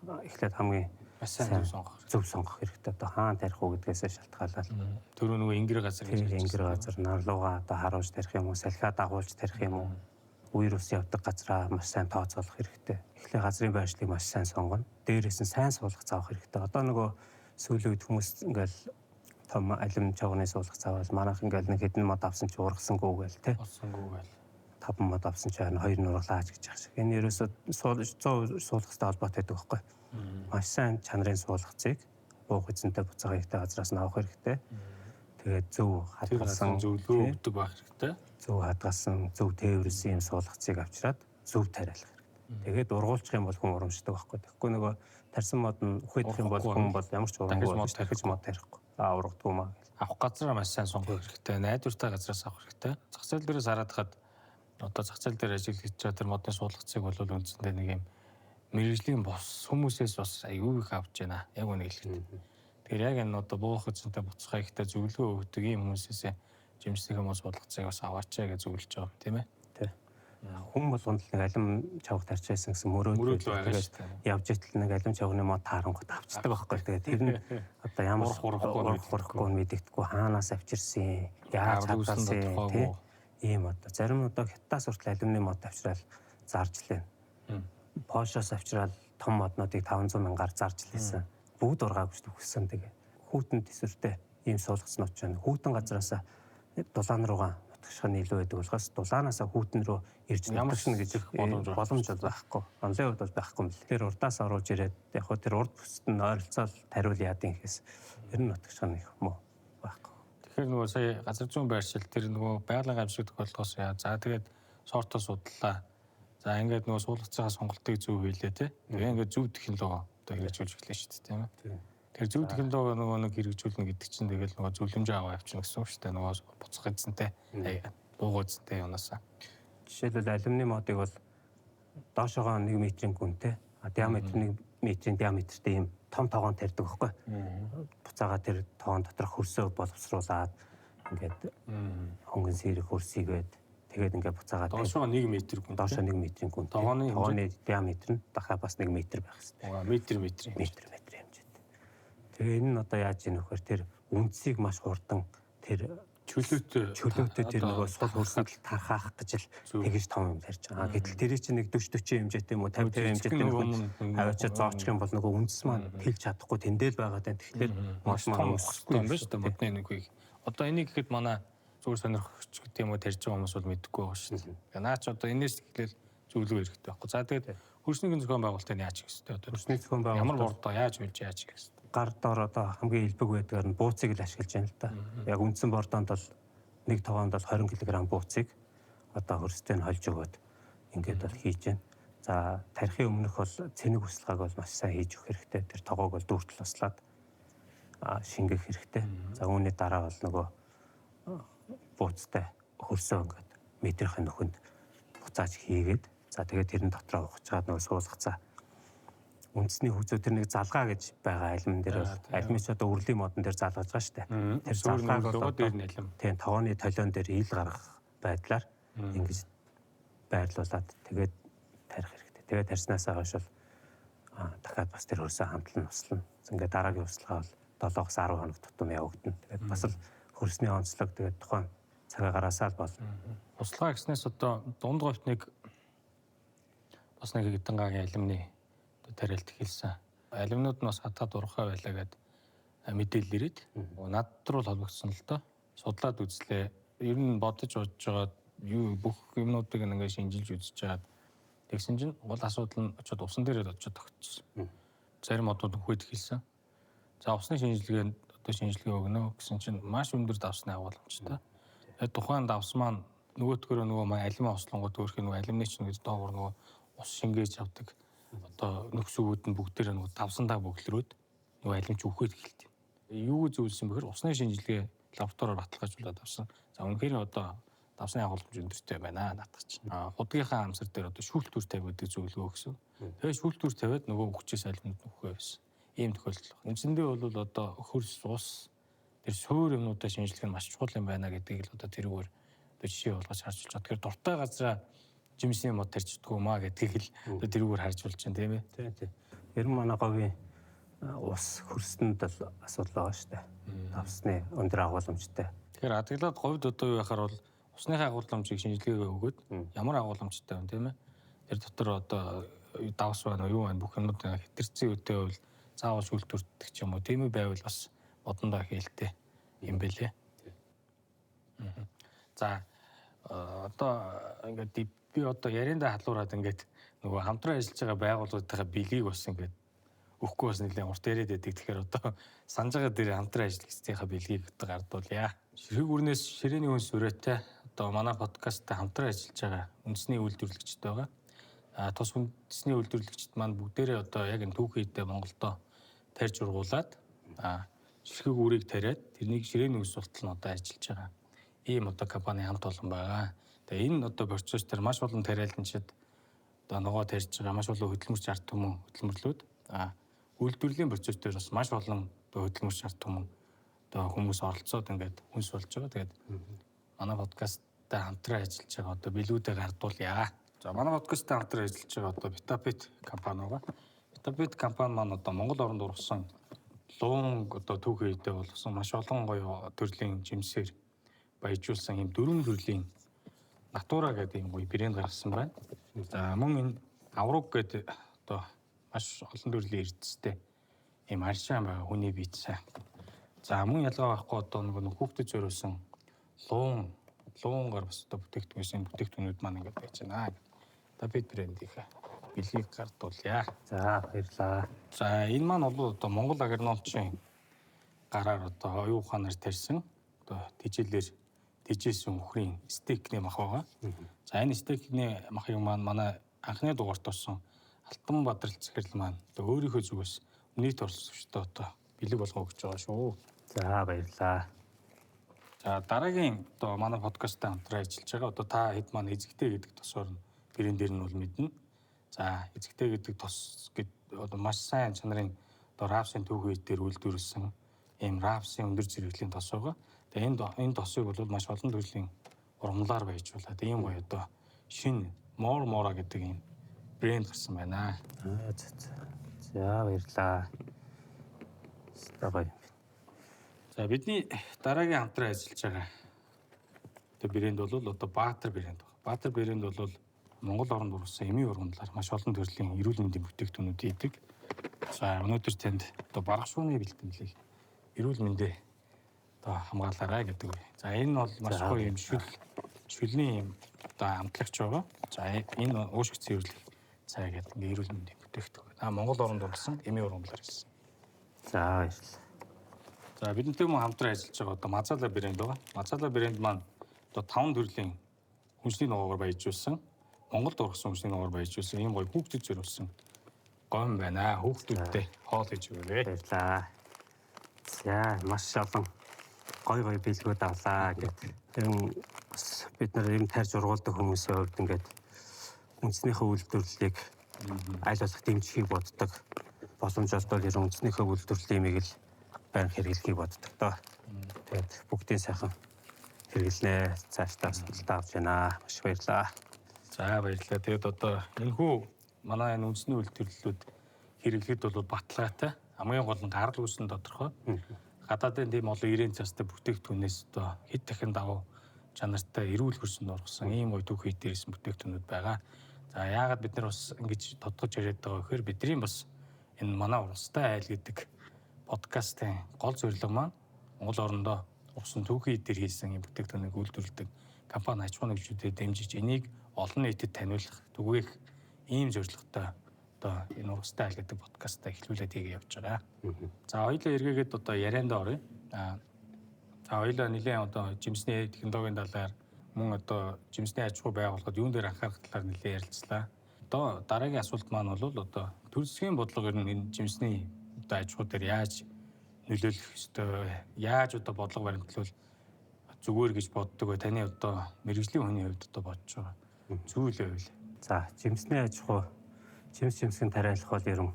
эхлээд хамгийн сайн зөв сонгох хэрэгтэй. Одоо хаан тарих уу гэдгээсээ шалтгаалаад. Түрүү нөгөө ингэр газар гэж ингэр газар нарлууга одоо харуулж тарих юм уу, салхиа дагуулж тарих юм уу? Үер ус явдаг газраа маш сайн тооцоолох хэрэгтэй. Эхлээ газрын байршлыг маш сайн сонгоно. Дээрээс нь сайн суулгах заавах хэрэгтэй. Одоо нөгөө сүүлийн үед хүмүүс ингээл том алим чавганы суулгах заавал манайх ингээл нэг хэдэн мод авсан чи ургасангүй гээл те. Ургасангүй гээл. 5 мод авсан чи харин 2 нургалаач гэж яах шиг. Энэ ерөөсөө 100% суулгахтай холбоотой байдаг байхгүй. Маш сайн чанарын суулгацыг буух эзэнтэй буцаага ихтэй газраас нь авах хэрэгтэй. Тэгээд зөв хадгалсан зөвлөгөө өгдөг байх хэрэгтэй. Зөв хадгалсан, зөв тээвэрлсэн юм суулгацыг авчираад зөв тариалах хэрэгтэй. Тэгээд ургуулчих юм бол хүн урамшдаг байхгүй. Тэгэхгүй нөгөө тарьсан мод нь үхэх юм бол хүн бол ямар ч урамгүй болж дахиж мод тарихгүй. Аа ургадгүй маа гэл. Авах газраа маш сайн сонгох хэрэгтэй. Найдвартай газраас авах хэрэгтэй. Зах зээл дээрээс хараад хад одоо зах зээл дээр ажиллаж байгаа тэр модны суулгацыг бол үндсэндээ нэг юм мэргэжлийн бус хүмүүсээс бас аюу их авч байна. Яг үнэ хэлэхэд. Тэгэхээр яг энэ одоо буух эзэнтэй буцхаа ихтэй зөвлөгөө өгдөг ийм хүмүүсээс жимсний хүмүүс суулгацыг бас аваачаа гэж зөвлөж байгаа юм тийм ээ. Тий. Хүн болгонд л нэг алим чавга тарчаасан гэсэн мөрөөдөл байгаа шүү дээ. Явж итэл нэг алим чавганы мод таарангууд авчдаг байхгүй. Тэгээд тэр нь одоо ямар хурахгүй мэдэгдэхгүй хаанаас авчирсан, яаж хадгалсан тий. Ийм одоо зарим одоо хятадаас хүртэл алимны мод авчирал зарж лээ. Польшоос авчирал том моднуудыг 500 мянгаар зарж лээсэн. Бүгд ургаагүй шүү дээ. Тэгээ хүүтэн төсвөртэй ийм суулгацнууд ч байна. Хүүтэн газраас дулаан руугаа нутагших нь илүү байдаг болохоос дулаанаасаа хүүтэн рүү ирж нутагшна гэж боломж бол байхгүй. Онлын хувьд бол байхгүй юм л. Тэр урдаас оруулж ирээд яг хөө тэр урд бүсэд нь ойролцоол тариул яадын гэхээс ер нь нутагших нь их муу байхгүй. Тэгэхээр нөгөө сая газар зүүн байршил тэр нөгөө байгалийн гамшиг тохиолдохоос яа. За тэгээд сортоо судлаа. За ингээд нөгөө суулгацгаа сонголтыг зөв хийлээ тий. Тэгээ ингээд зөв технологи одоо хэрэгжүүлж эхлэв шүү дээ, тийм ээ. Тэгэхээр зөв технологи нөгөө нэг хэрэгжүүлнэ гэдэг чинь тэгэл нөгөө зөвлөмжөө аваа явчихна гэсэн үг шүү дээ. Нөгөө буцах эзэнтэй, буугуу эзэнтэй юунаасаа. Жишээлбэл алюминий модыг бол доошоогоо 1 метрийн гүнтэй, диаметр 1 метрийн диаметртэй ийм том тогоон тарьдаг байхгүй. Буцаага тэр тогоон доторх хөрсөө боловсруулад ингээд хөнгөн сэрэх хөрсийгээд тэгээд ингээд буцаагаа доошоо 1 метр гүн. Доошоо 1 метрийн гүн. Тогооны диаметр нь дахиад бас 1 метр байх хэрэгтэй. Метр. Метр хэмжээтэй. Тэгээ энэ нь одоо яаж ийм нөхөр тэр үндсийг маш хурдан тэр чөлөөтэй тэр нөгөө сул хөрсөнд л тархаах гэж л тэгж том юм тарьж байгаа. Гэтэл тэр чинь нэг 40 40 хэмжээтэй юм уу 50 50 хэмжээтэй юм аваачаа зоочих юм бол нөгөө үндэс маань тэлж чадахгүй тэндэл байгаа даа. Тэгэхээр маш том өсөхгүй юм байна шүү дээ модны нэгийг. Одоо энийг гэхэд манай зүгээр сонирхогч гэдэг юм уу тарьж байгаа хүмүүс бол мэдэхгүй байгаа шүү дээ. Наа ч одоо энэс эхлээл зөвлөгөө хэрэгтэй байхгүй. За тэгээд хөрсний зохион байгуулалтыг яаж хийх ёстой одоо? Хөрсний зохион байгуулалт ямар бордоо яаж үйлж яаж хийх ёстой? Гар доор одоо хамгийн элбэг байдгаар нь бууцыг л ашиглаж байна л да. Яг үндсэн бордоонд бол нэг тогоонд бол 20 кг бууцыг одоо хөрстэй нь хольж өгөөд ингээд бол хийж байна. За тарихын өмнөх бол цэнэг услгааг бол маш сайн хийж өгөх хэрэгтэй. Тэр тогоог бол дүүртэл услаад шингэх хэрэгтэй. За үүний дараа бол нөгөө бууцтай хөрсөө ингээд метрийн нөхөнд буцааж хийгээд за тэгээд тэрэн дотроо ухачаад нөгөө суулгацаа үндэсний хүзүү тэр нэг залгаа гэж байгаа алимн дээр бол алимч одоо үрлийн модон дээр залгаж байгаа шүү дээ. Тэр залгааг бол дээр нь алим. Тийм, тогооны толион дээр ил гаргах байдлаар ингэж байрлуулад тэгээд тарих хэрэгтэй. Тэгээд тарьснаасаа хойш бол дахиад бас тэр хөрсөө хамтлан услана. Ингээд дараагийн услага бол 7-оос 10 хоног тутам явагдана. Тэгээд бас л хөрсний онцлог тэгээд тухайн цагаа гараасаа л болно. Услага гэснээс одоо дунд говьт нэг бас нэг хэдэн гагийн алимны тариалт эхэлсэн. Алимнууд нь бас хатаад урхаа байлаа гэд мэдээлэл ирээд над руу холбогдсон л доо. Судлаад үзлээ. Ер нь бодож бодож байгаа юу бүх юмнуудыг ингээд шинжилж үзэж байгаад тэгсэн чинь гол асуудал нь очиод усан дээрээ очиод тогтсон. Зарим модууд нөхөд эхэлсэн. За усны шинжилгээнд одоо шинжилгээ өгнө гэсэн чинь маш өндөр давсны агуулмжтай. Тэгээд тухайн давс маань нөгөөтгөрөө нөгөө маань алимаа услангууд өөрх нөгөө алимны чинь гэж доогуур нөгөө ус шингээж авдаг. Одоо нөхс өвөд нь бүгдээрээ нөгөө давсандаа бөглөрөөд нөгөө алимч үхээд эхэлдэг. Юу зөвлөсөн бэхэр усны шинжилгээ лабораториор баталгаажуулаад авсан. За үнэхээр одоо давсны агуулмж өндөртэй байна наадах чинь. Худгийнхаа амсар дээр одоо шүүлтүүр тавиад зөвлөгөө өгсөн. Тэгээд шүүлтүүр тавиад нөгөө үхчихээс алимд нөхөө байсан. Ийм тохиолдол байна. Үндсэндээ бол одоо хөрс ус тэр суур юмнуудаа шинжлэх нь маш чухал юм байна гэдгийг л одоо тэрүүгээр одоо жишээ болгож харж болж байгаа. Тэгэхээр дуртай газараа жимсний мод тарьчихдгүй маа гэдгийг л одоо тэрүүгээр харж болж байна, тийм ээ. Тийм тийм. Ер нь манай говийн ус хөрсөнд л асуудал байгаа шүү дээ. Давсны өндөр агуулмжтай. Тэгэхээр адаглаад говьд одоо юу яхаар бол усныхаа агуулмжийг шинжилгээгээ өгөөд ямар агуулмжтай вэ, тийм ээ. Тэр дотор одоо давс байна уу, юу байна бүх юмнууд хэтэрцэн үедээ бол заавал шүүлтүрддэг ч юм уу, тийм үү байвал бас модондоо хээлтэй юм бэлээ. За одоо ингээд би одоо яриандаа халуураад ингээд нөгөө хамтран ажиллаж байгаа байгууллагуудынхаа бэлгийг бас ингээд өгөхгүй бас нэлээд урт яриад байдаг. Тэгэхээр одоо санаж байгаа дээр хамтран ажиллагчдынхаа бэлгийг одоо гардуулъя. Ширхэг үрнээс ширээний хүнс үрээтэй одоо манай подкасттай хамтран ажиллаж байгаа үндэсний үйлдвэрлэгчд байгаа. Тус үндэсний үйлдвэрлэгчд маань бүгдээрээ одоо яг энэ түүхийдээ Монголдо тарьж ургуулад ширхэг үрийг тариад тэрнийг ширээний хүнс болтол нь одоо ажиллаж байгаа. Ийм одоо компани хамт олон байгаа. Тэгээ энэ одоо процесс дээр маш олон тариаланчид одоо ногоо тарьж байгаа маш олон хөдөлмөрч ард түмэн хөдөлмөрлүүд үйлдвэрлэлийн процесс дээр бас маш олон одоо хөдөлмөрч ард түмэн одоо хүмүүс оролцоод ингээд хүнс болж байгаа. Тэгээд манай подкасттай хамтран ажиллаж байгаа одоо бэлүүдээ гардуулъя. За манай подкасттай хамтран ажиллаж байгаа одоо Vitapet компани байгаа. Vitapet компани маань одоо Монгол оронд ургасан луун одоо түүхийдээ болгосон маш олон гоё төрлийн жимсээр баяжуулсан ийм дөрвөн төрлийн Natura гэдэг ийм гоё брэнд гаргасан байна. За мөн энэ Авруг гэдэг одоо маш олон төрлийн эрдэстэй ийм аршаан байгаа хүний бийцээ. За мөн ялгаа байхгүй одоо нөгөө хүүхдэд зориулсан луунгаар бас одоо бүтээгдэхүүн бүтээгдэхүүнүүд маань ингээд байж байна. Vitapet брэндийнхээ бэлгийг гардуулъя. За баярлалаа. За энэ маань бол одоо Монгол агрономчийн гараар одоо оюун ухаанаар тарьсан одоо тэжээлээр тэжээсэн үхрийн стейкний мах байгаа. За энэ стейкний махыг маань манай анхны дугаарт орсон Алтан Бадрал захирал маань одоо өөрийнхөө зүгээс нийт оролцогчдод одоо бэлэг болгоо өгч байгаа шүү. За баярлалаа. За дараагийн одоо манай подкасттай хамтран ажиллаж байгаа одоо та хэд маань эзэгтэй гэдэг тосоор нь брэнд дээр нь бол мэднэ. За эзэгтэй гэдэг тос гэд одоо маш сайн чанарын одоо рапсын түүхий дээр үйлдвэрлэсэн ийм рапсын өндөр зэрэглэлийн тос байгаа. Тэгээ энэ тосыг бол маш олон төрлийн ургамлаар баяжуулаад ийм гоё одоо шинэ More Mora гэдэг ийм брэнд гарсан байна. За баярлалаа. Гоё юм. За бидний дараагийн хамтран ажиллаж байгаа одоо брэнд бол одоо Баатар брэнд байна. Баатар брэнд бол Монгол оронд ургасан эмийн ургамлаар маш олон төрлийн эрүүл мэндийн бүтээгдэхүүнүүд хийдэг. За өнөөдөр танд одоо баргашууны бэлтгэлийг эрүүл мэндээ одоо хамгаалаарай гэдэг. За энэ бол маш гоё юм шүлний юм одоо амтлагч байгаа. За энэ уушиг цэвэрлэх цай гэдэг ингээ эрүүл мэндийн бүтээгдэхүүн. А Монгол оронд ургасан эмийн ургамлаар хийсэн. За баярлалаа. За бидэнтэй мөн хамтран ажиллаж байгаа одоо Мазала брэнд байгаа. Мазала брэнд маань одоо 5 төрлийн хүнсний ногоогоор баяжуулсан, Монголд ургасан хүнсний ногоогоор баяжуулсан ийм гоё хүүхдэд зориулсан гомь байна. Хүүхдүүдтэй хоол хийж өгөөрэй. Баярлалаа. За маш олон гоё гоё бэлгүүд авлаа гэд. Тэр нь бас бид нар юм тарьж ургуулдаг хүмүүсийн хувьд ингээд үндснийхээ үйлдвэрлэлийг аль болох дэмжихийг боддог. Боломж олдвол ер нь үндснийхээ үйлдвэрлэлийн юмыг л байнга хэрэглэхийг боддог доо. Тэгээд бүгдийн сайхан хэрэглэнэ. Цаашдаа судалгаа авч байна. Маш баярлалаа. За баярлалаа. Тэгээд одоо энэхүү манай энэ үндэсний үйлдвэрлэлүүд хэрэглэхэд бол баталгаатай. Хамгийн гол нь гарал үүсэн тодорхой. Гадаадын тийм олон ирээн цастай бүтээгдэхүүнээс одоо хэд дахин давуу чанартай эрүүл хөрсөнд орсон ийм гоё түүхий дээрсэн бүтээгдэхүүнүүд байгаа. За яагаад бид нар бас ингэж тодгож яриад байгаа вэ гэхээр бидний бас энэ манай ургастай айл гэдэг подкастын гол зорилго маань Монгол орондоо ургасан түүхий дээр хийсэн юм бүтээгдэхүүнийг үйлдвэрлэдэг компани аж ахуйн нэгжүүдэд дэмжиж энийг олон нийтэд таниулах, түгээх ийм зорилготой одоо энэ ургастай айл гэдэг подкастаа эхлүүлээд хийгээ явж байгаа. За хоёулаа эргээгээд одоо яриандаа оръё. За хоёулаа нэлээд одоо жимсний технологийн талаар мөн одоо жимсний аж ахуй байгууллагад юун дээр анхаарах талаар нэлээд ярилцлаа. Одоо дараагийн асуулт маань бол одоо төр засгийн бодлого ер нь энэ жимсний одоо аж ахуй дээр яаж нөлөөлөх ёстой, яаж одоо бодлого баримтлуул зүгээр гэж боддог вэ? Таны одоо мэргэжлийн хүний хувьд одоо бодож байгаа зүйл байвал. За жимсний аж ахуй, жимс жимсгэн тариалах бол ер нь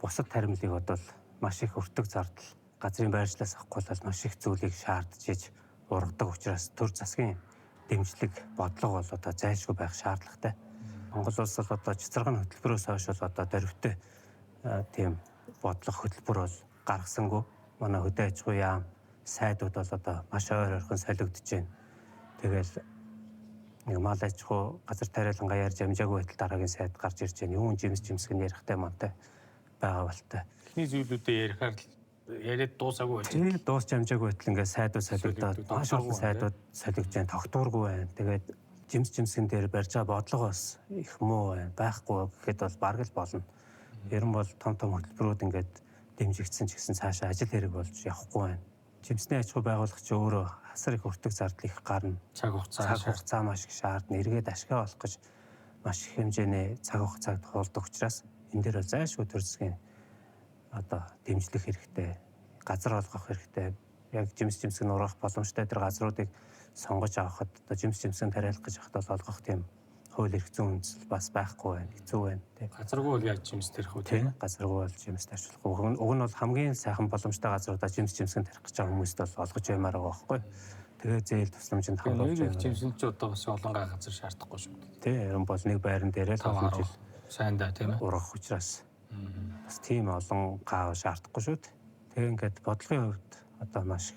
бусад таримлыг бодвол маш их өртөг зардал, газрын байршлаас авахгүй бол маш их зүйлийг шаардж иж ургадаг учраас төр засгийн дэмжлэг бодлого бол одоо зайлшгүй байх шаардлагатай. Монгол улс бол одоо цэцэргэн хөтөлбөрөөс хойш бол одоо дөрвтэй тийм бодлого хөтөлбөр бол гаргасангүй. Манай хөдөө аж ахуйн яам сайдууд бол одоо маш ойр ойрхон солигдож байна. Тэгэл нэг мал аж ахуй газар тариалангаа ярьж амжаагүй байтал дараагийн сайд гарч ирж байна. Юун жимс жимсгэн ярихтай мантай байгаа балтай. Эхний зүйлүүдээ ярихаар яриад дуусаагүй байж байна. Дуусч амжаагүй байтал ингээд сайдууд солигдоод маш олон сайдууд солигдож байна. Тогтуургүй байна. Тэгээд жимс жимсгэн дээр барьж байгаа бодлого бас их муу байна. Байхгүй гэхэд бол бараг л болно. Ер нь бол том том хөтөлбөрүүд ингээд дэмжигдсэн ч гэсэн цаашаа ажил хэрэг болж явахгүй байна. Жимсний аж ахуй байгуулагч өөрөө асар их өртөг зардал их гарна. Цаг хугацаа маш их шаардна. Эргээд ашгаа олох гэж маш их хэмжээний цаг хугацааг туулдаг учраас энэ дээр бол зайлшгүй төр засгийн одоо дэмжлэх хэрэгтэй, газар олгох хэрэгтэй. Яг жимс жимсэг нь ургах боломжтой тэр газруудыг сонгож авахад одоо жимс жимсэг нь тариалах гэж хахад бол олгох тийм хууль эрх зүйн үндэслэл бас байхгүй байна. Хэцүү байна тий. Газаргүй бол яаж жимс тарих вэ тий? Газаргүй бол жимс тарих. Уг нь бол хамгийн сайхан боломжтой газруудаа жимс жимсэг тарих гэж байгаа хүмүүст бол олгож баймаар байгаа байхгүй. Тэгээ зээл тусламжинд хамруулж байна. Жимсэнд ч одоо бас олон газар шаардахгүй шүү дээ. Тий, ер нь бол нэг байран дээрээ л олон жил сайндаа тийм ээ. Ургах учраас бас тийм олон гав шаардахгүй шүү дээ. Тэгээ ингээд бодлогын хувьд одоо маш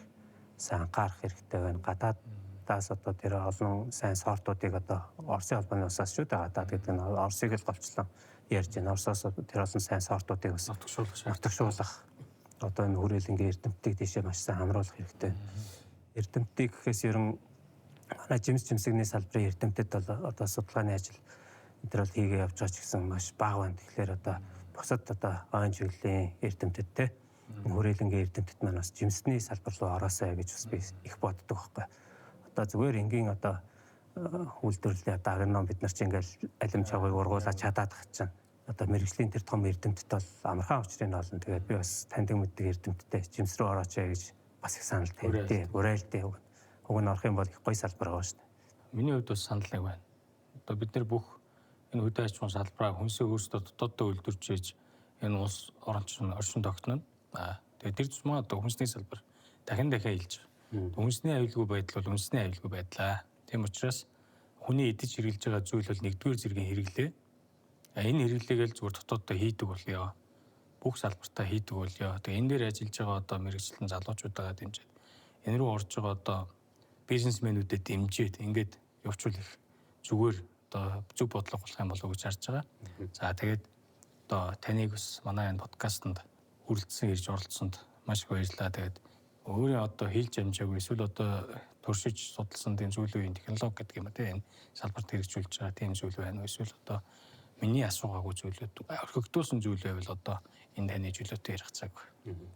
сайн анхаарах хэрэгтэй байна. Гадаадаас одоо тэр олон сайн сортуудыг одоо Оросын холбооны улсаас шүү дээ. Гадаад гэдэг нь Оросыг л голчлон ярьж байна. Оросоос тэр олон сайн сортуудыг бас нутагшуулах. Одоо энэ хүрээлэнгийн эрдэмтдийг тийшээ маш сайн хамруулах хэрэгтэй. Эрдэмтдийг гэхээс ер нь манай жимс жимсэгний салбарын эрдэмтэд бол одоо судалгааны ажил энэ төр бол хийгээ явж байгаа ч гэсэн маш бага байна. Тэгэхээр одоо бусад одоо ойн чиглэлийн эрдэмтэд те Энэ хүрээлэнгийн эрдэмтэд маань бас жимсний салбар руу ороосай гэж бас би их боддог байхгүй. Одоо зүгээр энгийн одоо үйлдвэрлэлийн одоо агроном бид нар чинь ингээл алим чавгыг ургуулаад чадаадах чинь одоо мэрэгжлийн тэр том эрдэмтэд бол амархан учрыг нь олно. Тэгээд би бас таньдаг мэддэг эрдэмтдээ жимс рүү орооч гэж бас их санал тавьдээ. Уриалдээ. Уг нь орох юм бол их гоё салбар байгаа шүү дээ. Миний хувьд бас санал нэг байна. Одоо бид нар бүх энэ хөдөө аж ахуйн салбараа хүнсээ өөрсдөө дотооддоо үйлдвэрлэж хийж энэ улс орон оршин тогтно. Тэгээд тэр тусмаа одоо хүнсний салбар дахин дахин илж байгаа. Хүнсний аюулгүй байдал бол үндэсний аюулгүй байдлаа. Тийм учраас хүний идэж хэрэглэж байгаа зүйл бол нэгдүгээр зэргийн хэрэглээ. Энэ хэрэглээг л зүгээр дотооддоо хийдэг болёо. Бүх салбартаа хийдэг болёо. Тэгээ энэ дээр ажиллаж байгаа одоо мэрэгчлэн залуучуудаа дэмжиж энэ рүү орж байгаа одоо бизнесмэнүүдэд дэмжиж ингээд явуучвал их зүгээр одоо зөв бодлого болох юм болов уу гэж харж байгаа. За тэгээд одоо таныг бас манай энэ подкастэнд хүрэлцэн ирж оролцсонд маш их баярлалаа. Тэгээд өөрийн одоо хэлж амжаагүй эсвэл одоо туршиж судалсан тийм зүйлийн технологи гэдэг юм а тийм энэ салбарт хэрэгжүүлж байгаа тийм зүйл байна уу? Эсвэл одоо миний асуугаагүй зүйлүүд орхигдуулсан зүйл байвал одоо энэ таны чөлөөтэй ярих цаг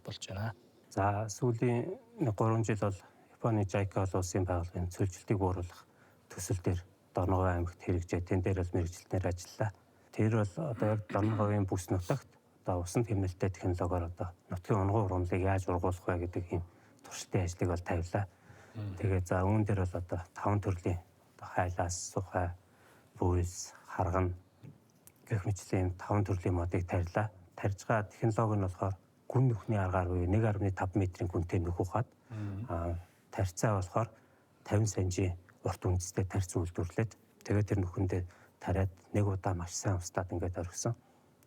болж байна. За сүүлийн 3 жил бол Японы JICA олон улсын байгууллагын цөлжилтийг бууруулах төсөл дээр Дорногов аймагт хэрэгжээ. Тэн дээр бол мэргэжилтнэр ажиллалаа. Тэр бол одоо яг Дорноговын бүс нутагт одоо усан хэмнэлттэй технологиор одоо нутгийн унган ургамлыг яаж ургуулах вэ гэдэг ийм туршилтын ажлыг бол тавилаа. Тэгээ за үүн дээр бол одоо 5 төрлийн одоо хайлаас, сухай, бүйлс, харган гэх мэтлийн 5 төрлийн модыг тарьлаа. Тарьж байгаа технологи нь болохоор гүн нүхний аргаар буюу 1.5 метрийн гүнтэй нүх ухаад тарьцаа болохоор 50 санжийн урт үндэстэй тарьц үйлдвэрлээд тэгээд тэр нүхэндээ тариад нэг удаа маш сайн устдаад ингээд орхисон.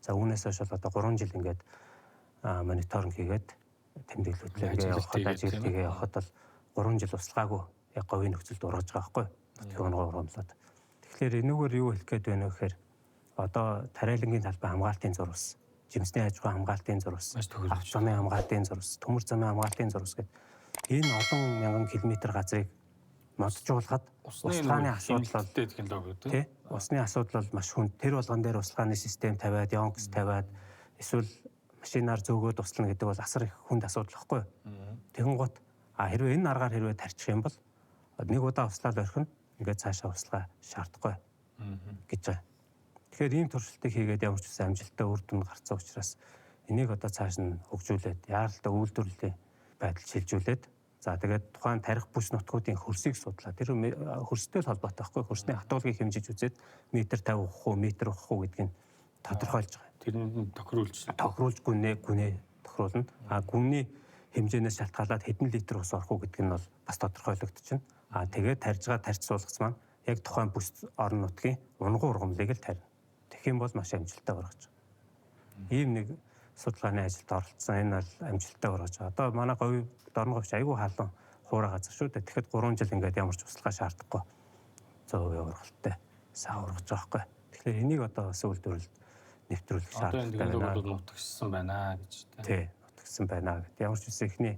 За үүнээс хойш бол одоо 3 жил ингээд мониторинг хийгээд тэмдэглэлүүдээ явахад ажил хийгээ явахад бол 3 жил услгаагүй яг говийн нөхцөлд ургаж байгаа байхгүй нутгийн унган ургамлууд. Тэгэхээр энүүгээр юу хэлэх гээд байна вэ гэхээр одоо тариалангийн талбай хамгаалтын зурвас, жимсний аж ахуйн хамгаалтын зурвас, авто замын хамгаалтын зурвас, төмөр замын хамгаалтын зурвас гэдэг энэ олон мянган километр газрыг моджуулахад услгааны асуудал бол технологи тий. Усны асуудал бол маш хүнд. Тэр болгон дээр услгааны систем тавиад, ёнкс тавиад эсвэл машинаар зөөгөөд услана гэдэг бол асар их хүнд асуудал байхгүй юу? Тэгэн гут хэрвээ энэ аргаар хэрвээ тарчих юм бол нэг удаа услаад орхино, ингээд цаашаа услага шаардахгүй гэж байгаа. Тэгэхээр ийм туршилтыг хийгээд ямар ч үсэн амжилттай үр дүнд гарцсан учраас энийг одоо цааш нь хөгжүүлээд яаралтай үйлдвэрлэлийн байдал шилжүүлээд за тэгээд тухайн тарих бүс нутгуудын хөрсийг судлаа. Тэр хөрстэй л холбоотой байхгүй. Хөрсний хатуулгыг хэмжиж үзээд метр 50 ухах уу, метр ухах уу гэдгийг тодорхойлж байгаа. Тэрэнд нь тохируулж тохируулж гүнээ тохируулна. А гүнний хэмжээнээс шалтгаалаад хэдэн литр ус орох уу гэдг нь бол бас тодорхойлогдчихно. А тэгээд тарьж байгаа тарьц суулгац маань яг тухайн бүс орон нутгийн унган ургамлыг л тарина. Тэгэх юм бол маш амжилттай ургаж байгаа. Ийм нэг судалгааны ажилд оролцсон. Энэ бол амжилттай ургаж байгаа. Одоо манай говь Дорноговч айгүй халуун хуурай газар шүү дээ. Тэгэхэд 3 жил ингээд ямар ч услага шаардахгүй 100% ургалттай сайн ургаж байгаа байхгүй. Тэгэхээр энийг одоо бас үйлдвэрлэлд нэвтрүүлэх шаардлагатай байна. Одоо энэ бол нутагшсан байна гэж тий. Нутагшсан байна гэд. Ямар ч үсэн эхний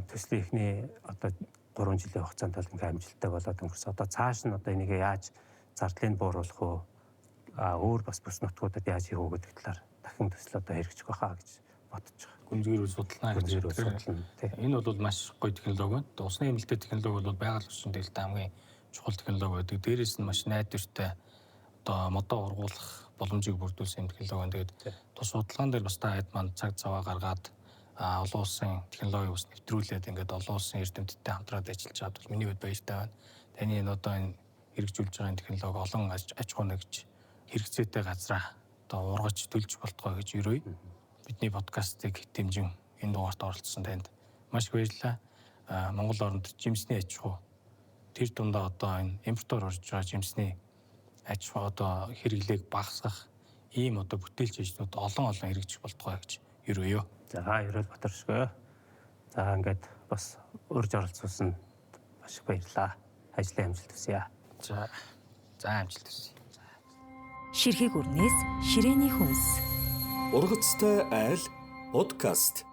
төслийн эхний одоо 3 жилийн хугацаанд бол ингээд амжилттай болоод өнгөрсөн. Одоо цааш нь одоо энийг яаж зардлыг бууруулах уу? Өөр бас бүс нутгуудад яаж хийх үү гэдэг талаар дахин төсөл одоо хэрэгжих байхаа гэж бодож байгаа. Гүнзгийрүүл судална гэж судална. Энэ бол маш гоё технологи байна. Усны хэмнэлттэй технологи бол байгаль орчин дэлхийд хамгийн чухал технологи байдаг. Дээрээс нь маш найдвартай одоо модоо ургуулах боломжийг бүрдүүлсэн юм технологи байна. Тэгээд тус судалгаан дээр бас та хэд маань цаг зав гаргаад олон улсын технологиг бас нэвтрүүлээд ингээд олон улсын эрдэмтдтэй хамтраад ажиллаж байгаад бол миний хувьд баяртай байна. Таны энэ одоо энэ хэрэгжүүлж байгаа энэ технологи олон аж ахуй нэгж хэрэгцээтэй газраа одоо ургаж төлж болтгой гэж өрөөе. Бидний подкастыг дэмжин энэ дугаарт оролцсон танд маш их баярлалаа. Монгол оронд жимсний аж ахуй тэр дундаа одоо энэ импортоор орж байгаа жимсний аж ахуй одоо хэрэглээг багасгах ийм одоо бүтээлч ажлууд олон олон хэрэгжих болтгой гэж өрөөе. За Ерөөл Батаршгүй. За ингээд бас урьж оролцуулсан маш их баярлалаа. Ажлын амжилт хүсье. За амжилт хүсье. Ширхэг үрнээс ширээний хүнс. Ургацтай айл подкаст.